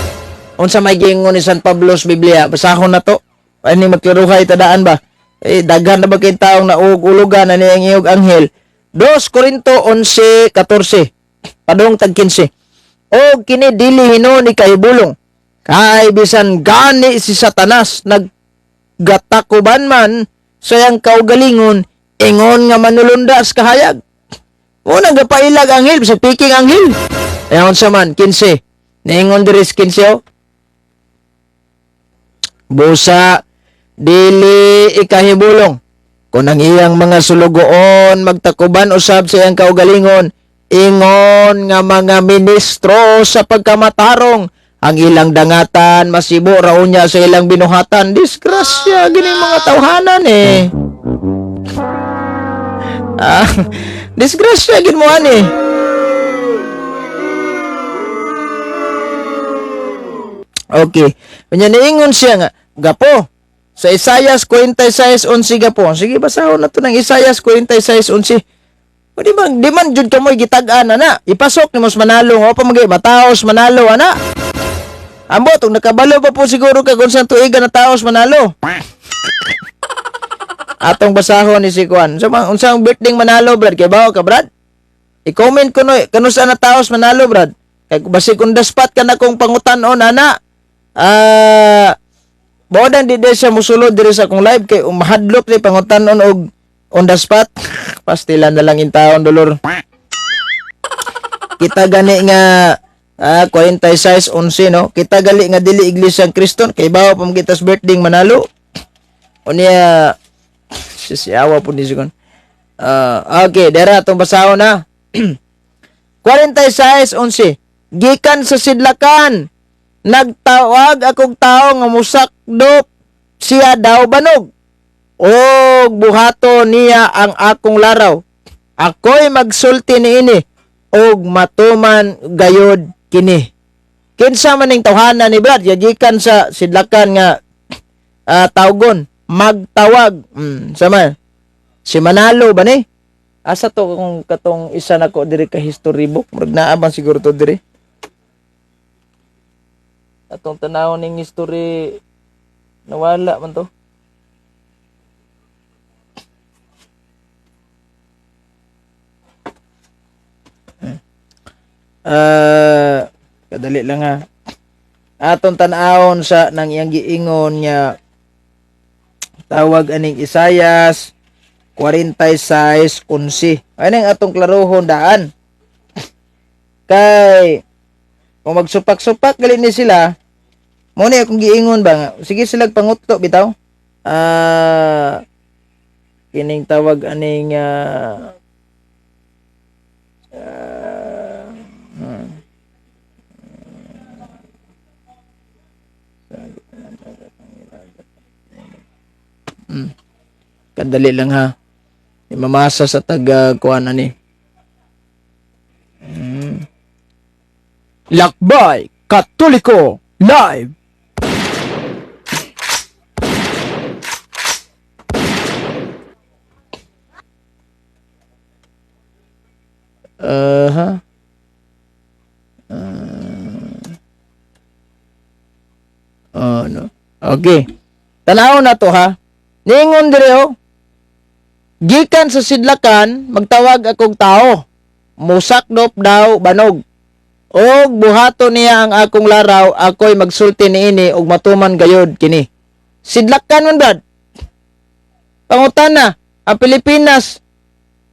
Unsa may giingon ni San Pablo sa Biblia, basahon na to. Ani magklaruhay tadaan ba? Eh, daghan na ba kay taong naug-ulugan na niyang iyog anghel? 2 Korinto 11:14. Padung tag 15. Og kini dili hinuon ni kahibulong. Kay bisan gani si Satanas naggatakuban man sa iyang kaugalingon, ingon nga manulundas kahayag. Muna gapailag anghel sa piking anghel. Ayon sa man 15. Niingon diri sa 15 oh. Busa dili ikahibulong kung ang iyang mga sulugoon magtakuban usab sa iyang kaugalingon, ingon nga mga ministro sa pagkamatarong, ang ilang dangatan masibo ra unya sa ilang binuhatan. Disgrasya gini mga tawhanan eh. Disgrasya gin mo ani. Okay. Unya niingon siya nga, gapo, sa Isayas 46:11 gapo. Sige, basahon na to ng Isayas 46:11. O di man jud kamoy gitag-an ana. Ipasok nimo sa Manalo, o pa magay mataos Manalo ana. Ambot og nakabalo pa po siguro ka kung saan tuigan na taos Manalo. Atong basahon ni si Kuan. So, unsa ang birthday Manalo, Brad? Kay bawo ka, Brad? I-comment ko no kanu sa na taos manalo, brad. Kay basig on the spot ka na kong pangutan-on ana. Ah, Bodan di di siya musulod diri sa akong live kay umahadlok ni pangutan-on og on the spot. Pastilan na lang in taon, dolor. Kita gani nga 46-11, no. Kita gali nga dili Iglesia ang Kristo kay bawo pa kita sa birthday Manalo. Unya siyawa po ni sigon. Okay, dera atong basahon na. 46-11. Gikan sa sidlakan, nagtawag akong tao nga musakdop siya daw banog. Og buhato niya ang akong laraw. Ako'y magsulti niini og matuman gayod kini. Kinsa man ning tawhana ni, brad, gikan sa sidlakan nga tawgon, magtawag. Sama. Si Manalo ba ni? Asa to kung katong isa nako diri ka history book? Murag naa man siguro to diri. Atong tanaw ning history, nawala man to. Kadali lang ha. Atong tan-awon sa nang iyang giingon nga tawag aning Isayas 46:11. Ay nang atong klarohon daan. Kay kung magsupak-supak gali ni sila, mo ni akong giingon ba nga sige sila pangutlo bitaw. Kining tawag aning Kadali lang ha. Imamasa sa taga kuan ani. Lakbay Katoliko Live. Oh, no. Okay. Tanaw na to ha. Ningon dire oh. Gikan sa sidlakan, magtawag akong tao. Musakdop daw banog. Og buhato niya ang akong laraw, ako'y magsulti niini og matuman gayod kini. Sidlakan man, brad. Pangutana, ang Pilipinas,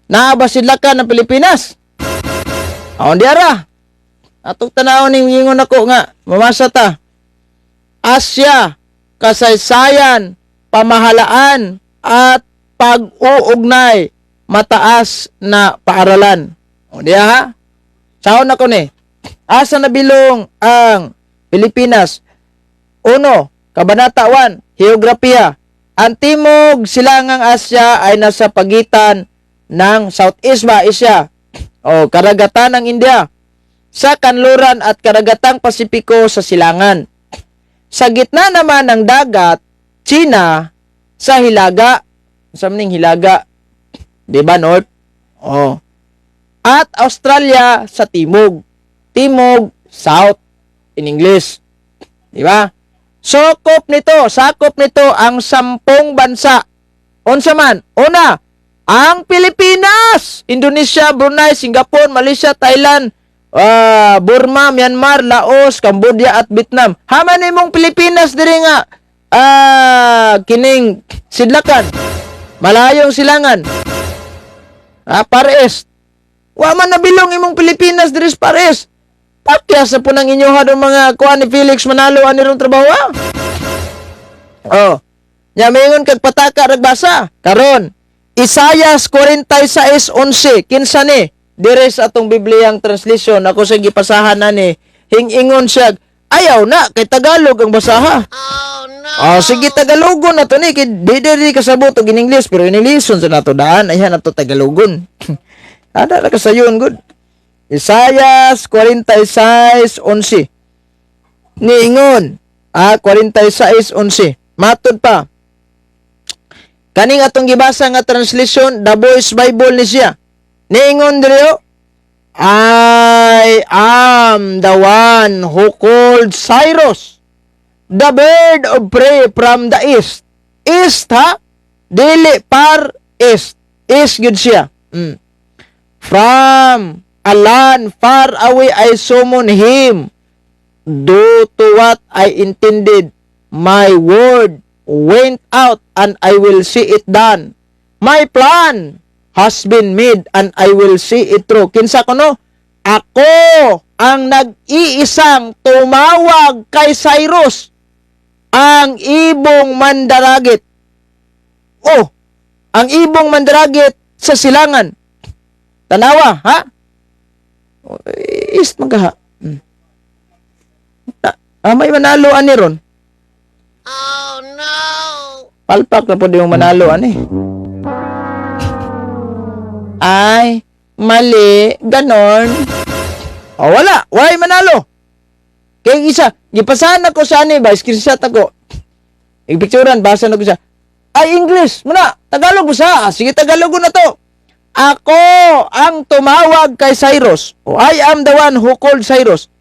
naa ba sidlakan ang Pilipinas? Aon diara. Atong tanawon ning ingon ako nga, mamasa ta. Asya, kasaysayan, pamahalaan, at pag-uugnay, mataas na paaralan. O diya ha? Sahon ako ni. Asa nabilong ang Pilipinas? Uno, Kabanata 1, Heograpiya. Ang Timog Silangang Asya ay nasa pagitan ng Southeast ba, Asia o karagatan ng India sa kanluran at karagatang Pasipiko sa silangan. Sa gitna naman ng dagat, China sa hilaga. Sa maning hilaga? Di ba, North? Oh. At Australia sa timog. Timog, South in English. Di ba? Sakop nito ang 10 bansa. Unsa man? Una, ang Pilipinas, Indonesia, Brunei, Singapore, Malaysia, Thailand, Burma, Myanmar, Laos, Cambodia at Vietnam. Haman imong Pilipinas diri nga kining sidlakan. Malayong silangan. Far East. Wa man nabilong imong Pilipinas diri sa Far East. Pakyas na po ng inyo ha mga kuan ni Felix Manalo ani rong trabaho. Oh. Nya mingon kag pataka ragbasa. Karon, Isayas 46:11, kinsa ni? Dire sa atong Bibliang translation ako sa gipasahan na ni hingingon siya ayaw na kay Tagalog ang basaha. Oh no! Oh, sige, Tagalogon na to ni kay di di kasabot og in English, pero in Englishon sa nato daan ayan na to Tagalogon. Ada ra kasayon good. Isayas 46:11. Niingon, 46:11. Matod pa. Kaning atong gibasa nga translation, The Voice Bible ni siya. Niingon diri oh, "I am the one who called Cyrus, the bird of prey from the east." East ha? Dili par east. East gud siya. From a land far away I summon him. Do to what I intended. My word went out and I will see it done. My plan has been made and I will see it through. Kinsa kuno? Ako ang nag-iisang tumawag kay Cyrus, ang ibong mandaragit. Oh, ang ibong mandaragit sa silangan. Tanawa, ha? Oh, east man ka, ha? Ah, may manalo ani ron. Oh no! Palpak na po yung manalo ani. Ay, mali, ganon. O wala, walay manalo. Kaya isa, gipasahan ako sa ani ba, screenshot ako. Ipicturan, basa na ko siya. Ay, English, muna, Tagalog mo sa. Ah, sige, Tagalog na to. Ako ang tumawag kay Cyrus. O I am the one who called Cyrus.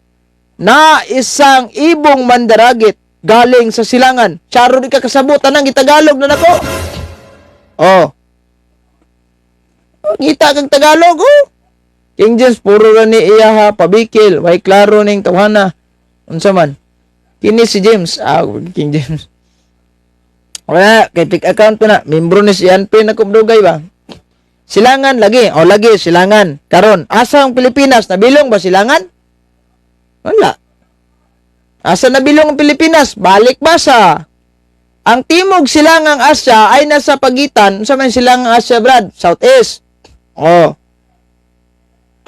Na isang ibong mandaragit galing sa silangan. Charo di ka kasabot, anang gitagalog na nako. Oh. Ngita kang Tagalog, oh. King James, puro ra ni iya ha, pabikil, way klaro ning tawhana. Unsa man? Kini si James, ah, King James. Wala, kay pick account ko na. Membro ni si Anpe na dugay ba? Silangan lagi. O lagi, silangan. Karon, asa ang Pilipinas? Nabilong ba silangan? Wala. Asa nabilong ang Pilipinas? Balik ba sa? Ang Timog Silangang Asya ay nasa pagitan, sa man Silangang Asya, Brad? Southeast. Oh.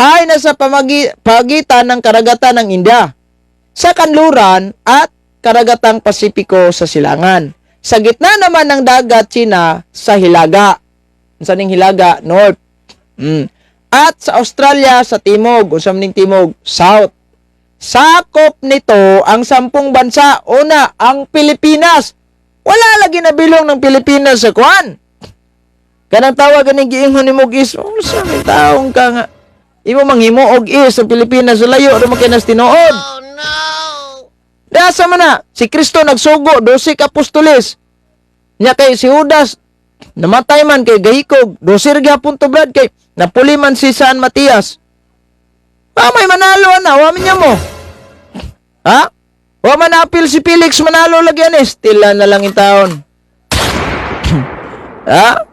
Ay nasa pagitan ng karagatan ng India sa kanluran at karagatang Pasipiko sa silangan. Sa gitna naman ng dagat China sa Hilaga. Unsa ning Hilaga? North. At sa Australia sa timog. Unsa man ning timog? South. Sakop nito ang 10 bansa. Una, ang Pilipinas. Wala lagi nabilong ng Pilipinas sa kuan. Kanang tawag ganing giingon nimo is, oh, sa may taong ka nga. Imo manghimo og is sa Pilipinas, layo ra man kay nas tinuod. Oh no! Dasa man na, si Kristo nagsugo, 12 ka apostoles. Nya kay si Judas, namatay man kay gahikog, 12 ra gyapon to, Brad, kay napuli man si San Matias. Ah, may manalo na, wa man niya mo. Ha? Wa man apil si Felix Manalo lagi ani, still na lang in taon. Ha?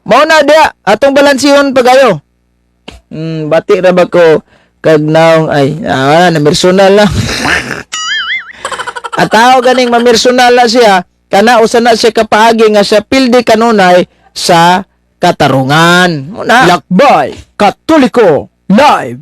Mao na dia, atong balansihon pagayo. Bati ra ba ko kag naong ay, ah, na personal lang. At tao ganing mamersonal na siya, kana usa na siya kapaagi nga siya pildi kanunay sa katarungan. Muna. Lakbay Katoliko Live.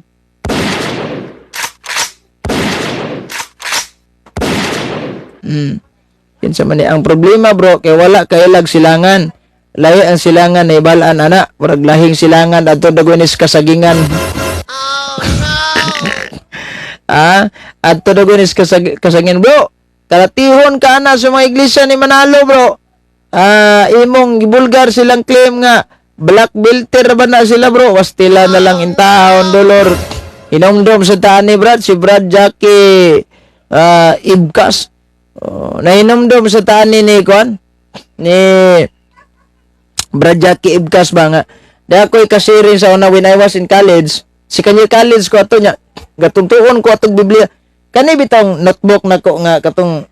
Kinsa man ni ang problema, bro, kay wala kailag silangan. Lahi ang silangan na ibalaan ana, murag lahing silangan adto dagonis kasagingan. Oh no! Ah, adto dagonis kasagin, bro. Kalatihon ka na sa mga iglesia ni Manalo, bro. Ah, imong gibulgar silang claim nga black belter ba na sila, bro. Wastila na lang in town, dolor. Hinomdom sa taan ni Brad, si Brad Jackie Ibkas. Oh, nahinomdom sa taan ni Kwan ni Brad Jackie Ibkas ba nga. Di ako'y kasirin sa una when I was in college. Si kanya college ko ato niya. Gatuntuon ko atong Biblia. Kani bitong notebook na ko nga katong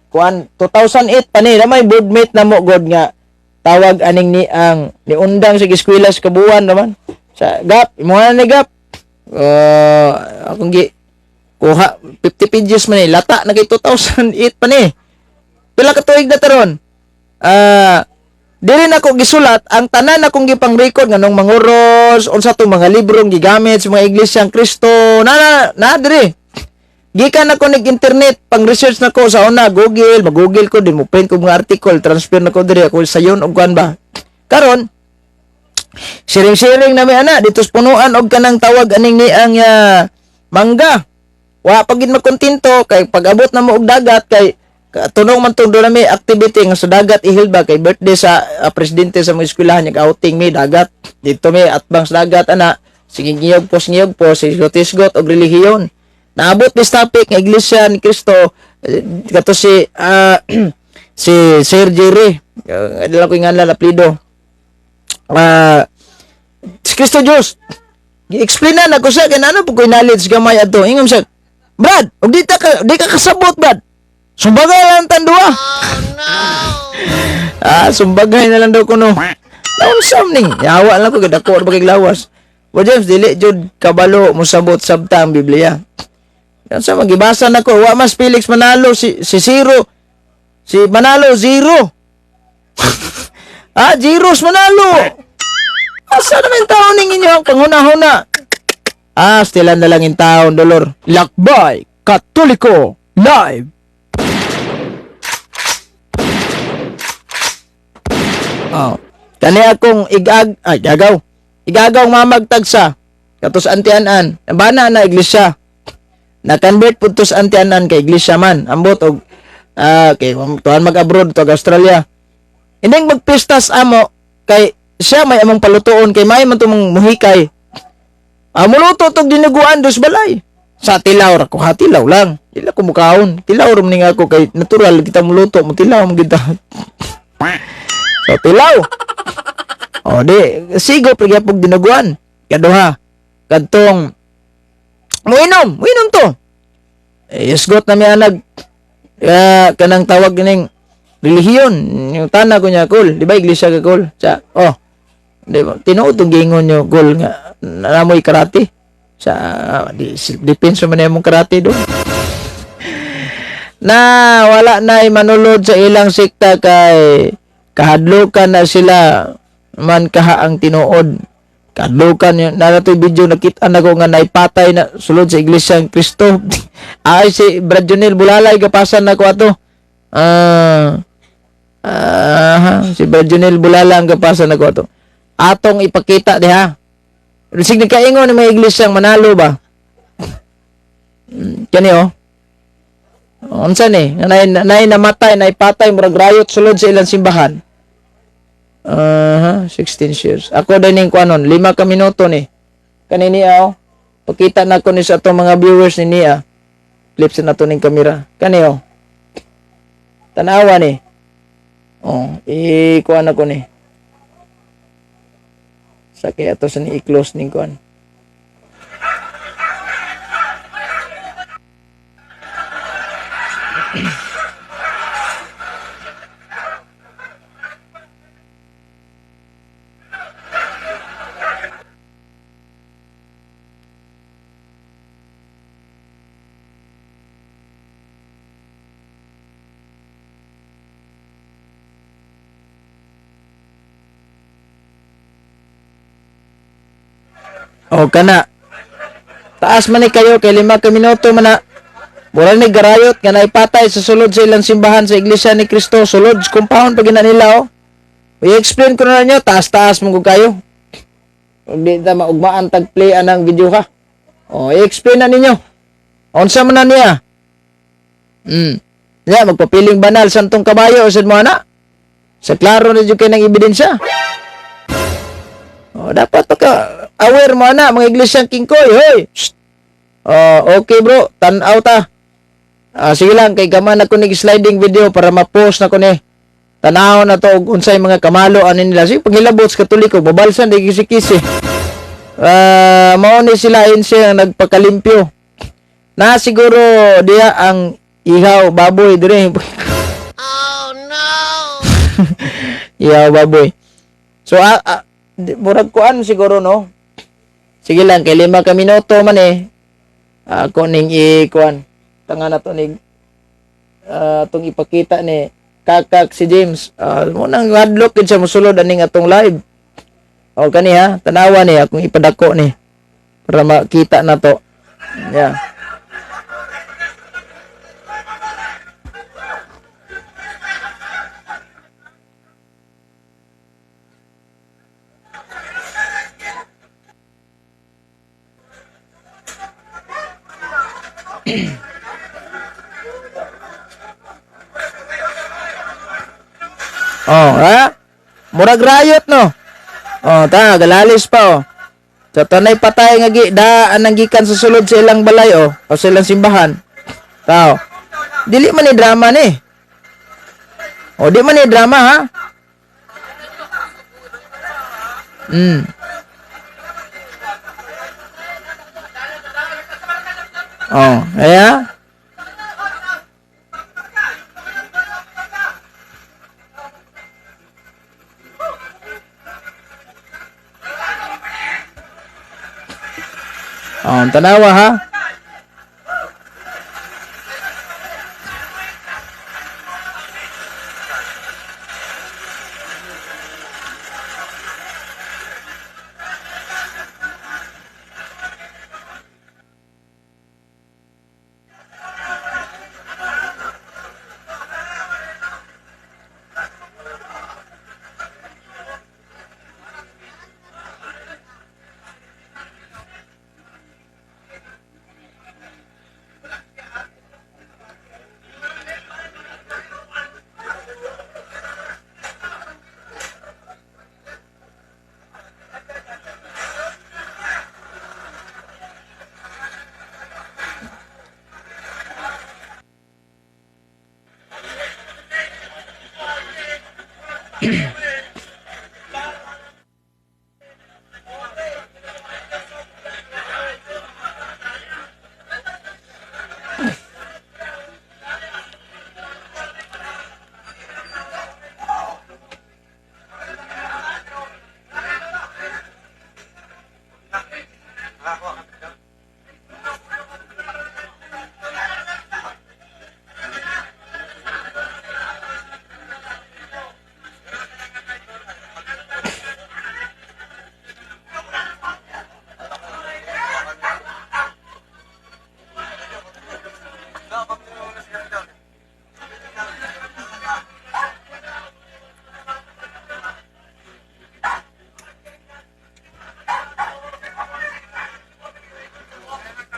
kuan 2008 pa ni na may boardmate na mo god nga tawag aning ni ang niundang sa eskwela sa kabuan naman sa gap imo na ni gap, akong gi kuha 50 pages man ni, lata na kay 2008 pa ni, pila ka tuig na taron. Ah, dili na ko gisulat ang tanan akong gipang record nga nung manguros unsa tong mga librong gigamit sa mga iglesia ng Kristo na na, na diri. Gikan ako nag-internet, pang research na ko sa una, Google, mag-Google ko din mo print ko mga article, transfer na ko diri ako sa sayon og kuan ba. Karon, sharing-sharing na may ana dito sa punuan og kanang tawag aning ni ang mangga. Wa pa gid makontento kay pag-abot na mo og dagat kay tunong man tong doon na may activity nga sa dagat ihil ba kay birthday sa presidente sa mga eskwelahan niya, outing mi dagat dito mi atbang sa dagat ana, sige ngiyog po isgot og relihiyon. Naabot this topic nga Iglesia ni Cristo, kato si si Sir Jerry, dala ko yung ngalan, apelyido, si Cristo Diyos. Gi-explain na nako siya kay ano po ko'y knowledge gamay adto. Ingon siya, "Brad, og di ka kasabot, Brad. Sumbagay lang tandua." Ah, sumbagay na lang daw kuno. Naunsam ning. Yawa lang ko gidako ra kay lawas. Wa James dili jud kabalo mosabot sabta ang Biblia. Yan sa magibasa nako, wa mas Felix Manalo si si zero. Si Manalo zero. Ah, zeros Manalo. Asa naman taon ning inyo ang panghuna-huna? Ah, stilan na lang in taon, Dolor. Lakbay Katoliko Live. Oh. Kani akong igag ay gagaw. Igagaw mamagtagsa katos antianan. Bana na iglesia. Na-convert pud to sa antianan kay iglesia man. Ambot og kay tuan mag-abroad to Australia. Ining magpistas amo kay siya may among palutoon kay may man tumong muhikay. Ah, muluto tog dinuguan dos balay. Sa tilaw ra ko ha, tilaw lang. Dili ko mukaon. Tilaw ra man ni ako kay natural kita muluto mo tilaw mo kita. So tilaw. O di, sigo pagyapog dinuguan. Kaduha, kadtong muinom, muinom to. Eh, isgot na mi anag kanang tawag ning relihiyon, yung tana ko niya kol, di ba iglesia ka kol? Sa oh. Di ba? Tinuod tong giingon nyo kol nga namoy karate. Sa di depends man imong karate do. Na wala na manulod sa ilang sekta kay kahadlokan na sila man kaha ang tinuod. Kahadlokan yun. Na nato'y video nakita na ko nga naipatay na sulod sa Iglesia ng Kristo. Ay si Brad Junel Bulalay gapasan na ko ato. Si Brad Junel Bulala ang gapasan na ko ato. Atong ipakita diha. Sig nagkaingon ni mga iglesia manalo ba? Kani oh. Unsa ni? Nay nay namatay, naipatay murag riot sulod sa ilang simbahan. Aha, 16 shares. Ako din ning kuanon, 5 ka minuto ni. Kani niya oh. Pakita na ko ni sa atong mga viewers ni niya. Clips na to ning kamera. Kani oh. Tanawa ni. Oh, i-kuan ako ni. Sa kaya to sa ni i-close ning kuan. O kana. Taas man ni kayo kay 5 ka minuto man na. Mura ni garayot nga naipatay sa sulod sa ilang simbahan sa Iglesia ni Cristo sulod sa compound pag ina nila oh. I-explain ko na ninyo, taas-taas mo ko kayo. Hindi ta maugmaan tag play anang video ka. O, i-explain na ninyo. Unsa man na niya? Ya, magpapiling banal sa antong kabayo sad mo ana. Sa klaro na jud kay ng ebidensya. O, dapat pa ka aware mo ana mga iglesia Kingkoy, hoy. Shh. O, okay bro, tan-aw ta. Ah, sige lang kay gaman ako ni sliding video para ma-post na ko ni. Tanaw na to og unsay mga kamalo ani nila. Sige paghilabot sa Katoliko, babalsan di kisi-kisi. Ah, mao ni sila insi ang nagpakalimpyo. Na siguro diya ang ihaw baboy dire. Oh no! Ihaw baboy. So murag kuan siguro no. Sige lang kay 5 ka minuto man eh. Ako ning i-kuan. Tanga na to ning atong ipakita ni Kakak si James. Mo nang hadlok gid siya mosulod aning atong live. O kani ha, tanawa ni akong ipadako ni para makita na to. Yeah. Oh, ha? Murag riot no. Oh, ta galalis pa oh. Sa tanay patay nga gi daan ang gikan sa sulod sa ilang balay oh, o sa ilang simbahan. Tao. Dili man ni drama ni. O di man ni drama ha. Oh, kaya. Oh, tanawa ha.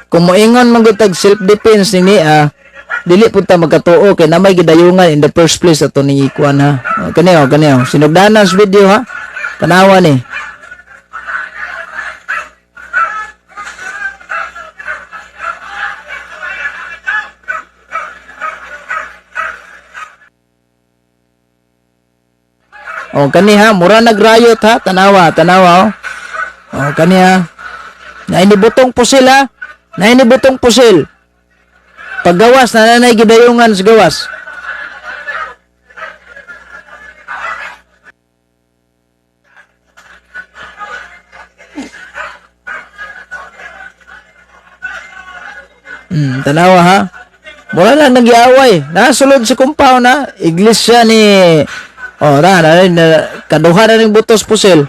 Kung moingon man gud tag self defense ni niya, dili pud ta magkatuo kay na may gidayungan in the first place ato ni ikuan ha. O, kani oh, kani oh. Sinugdanan sa video ha. Tanawa ni. O kani ha, mura nagrayot ha, tanawa, tanawa oh. O kani ha. Nainibutong pusil ha. Nainibutong pusil. Paggawas na nanay gidayungan sa gawas. Tanawa ha. Mura lang nagyaway. Nasulod sa compound ha. Iglesia ni oh, na, na, na kaduha na ning butos pusil.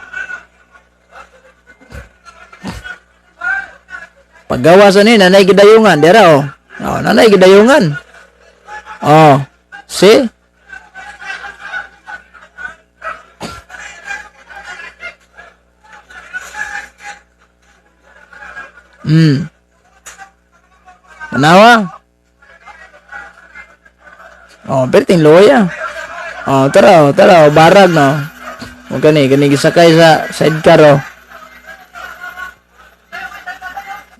Paggawas ani nanay gidayungan dira oh. Oh, nanay gidayungan. Oh. See? Tanawa. Oh, perting loya. Oh, tara, oh, tara, oh, barag no. O kani, kani gisakay sa sidecar oh.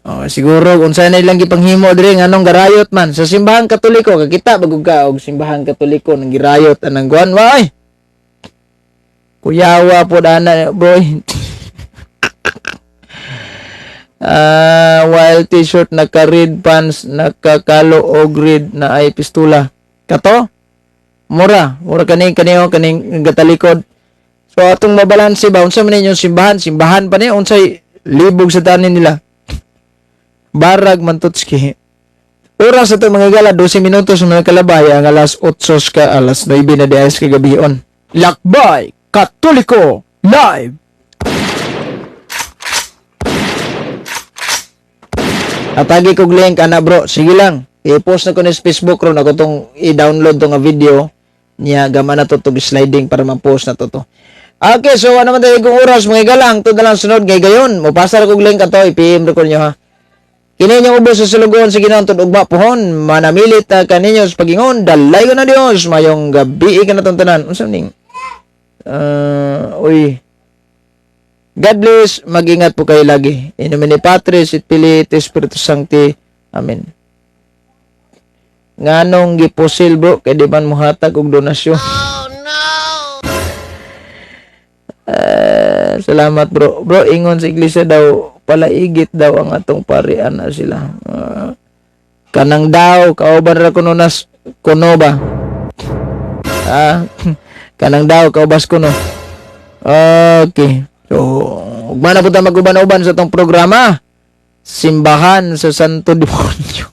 Oh, siguro unsa na ilang gipanghimo diri nganong garayot man sa simbahang Katoliko kakita bagog ka og simbahang Katoliko nang girayot anang guan way. Kuyawa po ana boy. While t-shirt naka red pants nakakalo og red na ay pistola. Kato? Mura, mura kani kaniyo kaning gatalikod. So atong mabalanse ba unsa man inyong simbahan? Simbahan pa ni unsay libog sa tanin nila. Barag man tutski. Oras ato mga gala 12 minutos mga kalabay ang alas 8 ka alas 9 na diay sa kagabion. Lakbay Katoliko Live. Atagi kog link ana bro, sige lang. I-post na ko ni sa Facebook ron ako tong i-download tong nga video niya gama na to tog sliding para ma-post na to to. Okay, so ano man tayo kung oras mga galang to na lang sunod gay gayon. Mopasa ra kog link ato i-PM ra ko ninyo ha. Kini inyong ubos sa sulugoon sa Ginoo tud ugma pohon manamilit ta kaninyo sa pagingon dalay ko na Dios mayong gabi ka na tanan. Unsa ning? Uy. God bless, mag-ingat po kayo lagi. In nomine Patris et Filii et Spiritus Sancti. Amen. Nganong gipusil bro kay di man mohatag og donasyon. Oh no! Salamat bro. Bro, ingon sa iglesia daw palaigit daw ang atong parian na sila. Kanang daw, kauban ra kuno nas kuno ba? Ah, kanang daw, kaubas kuno. Okay. So, ugma na po ta mag-uban-uban sa atong programa. Simbahan sa Santo Demonyo.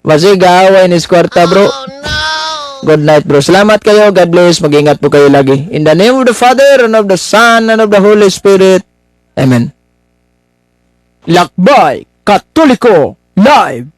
Basig away ni kwarta, bro. Oh no! Good night, bro. Salamat kayo. God bless. Mag-ingat po kayo lagi. In the name of the Father, and of the Son, and of the Holy Spirit. Amen. Lakbay Katoliko Live.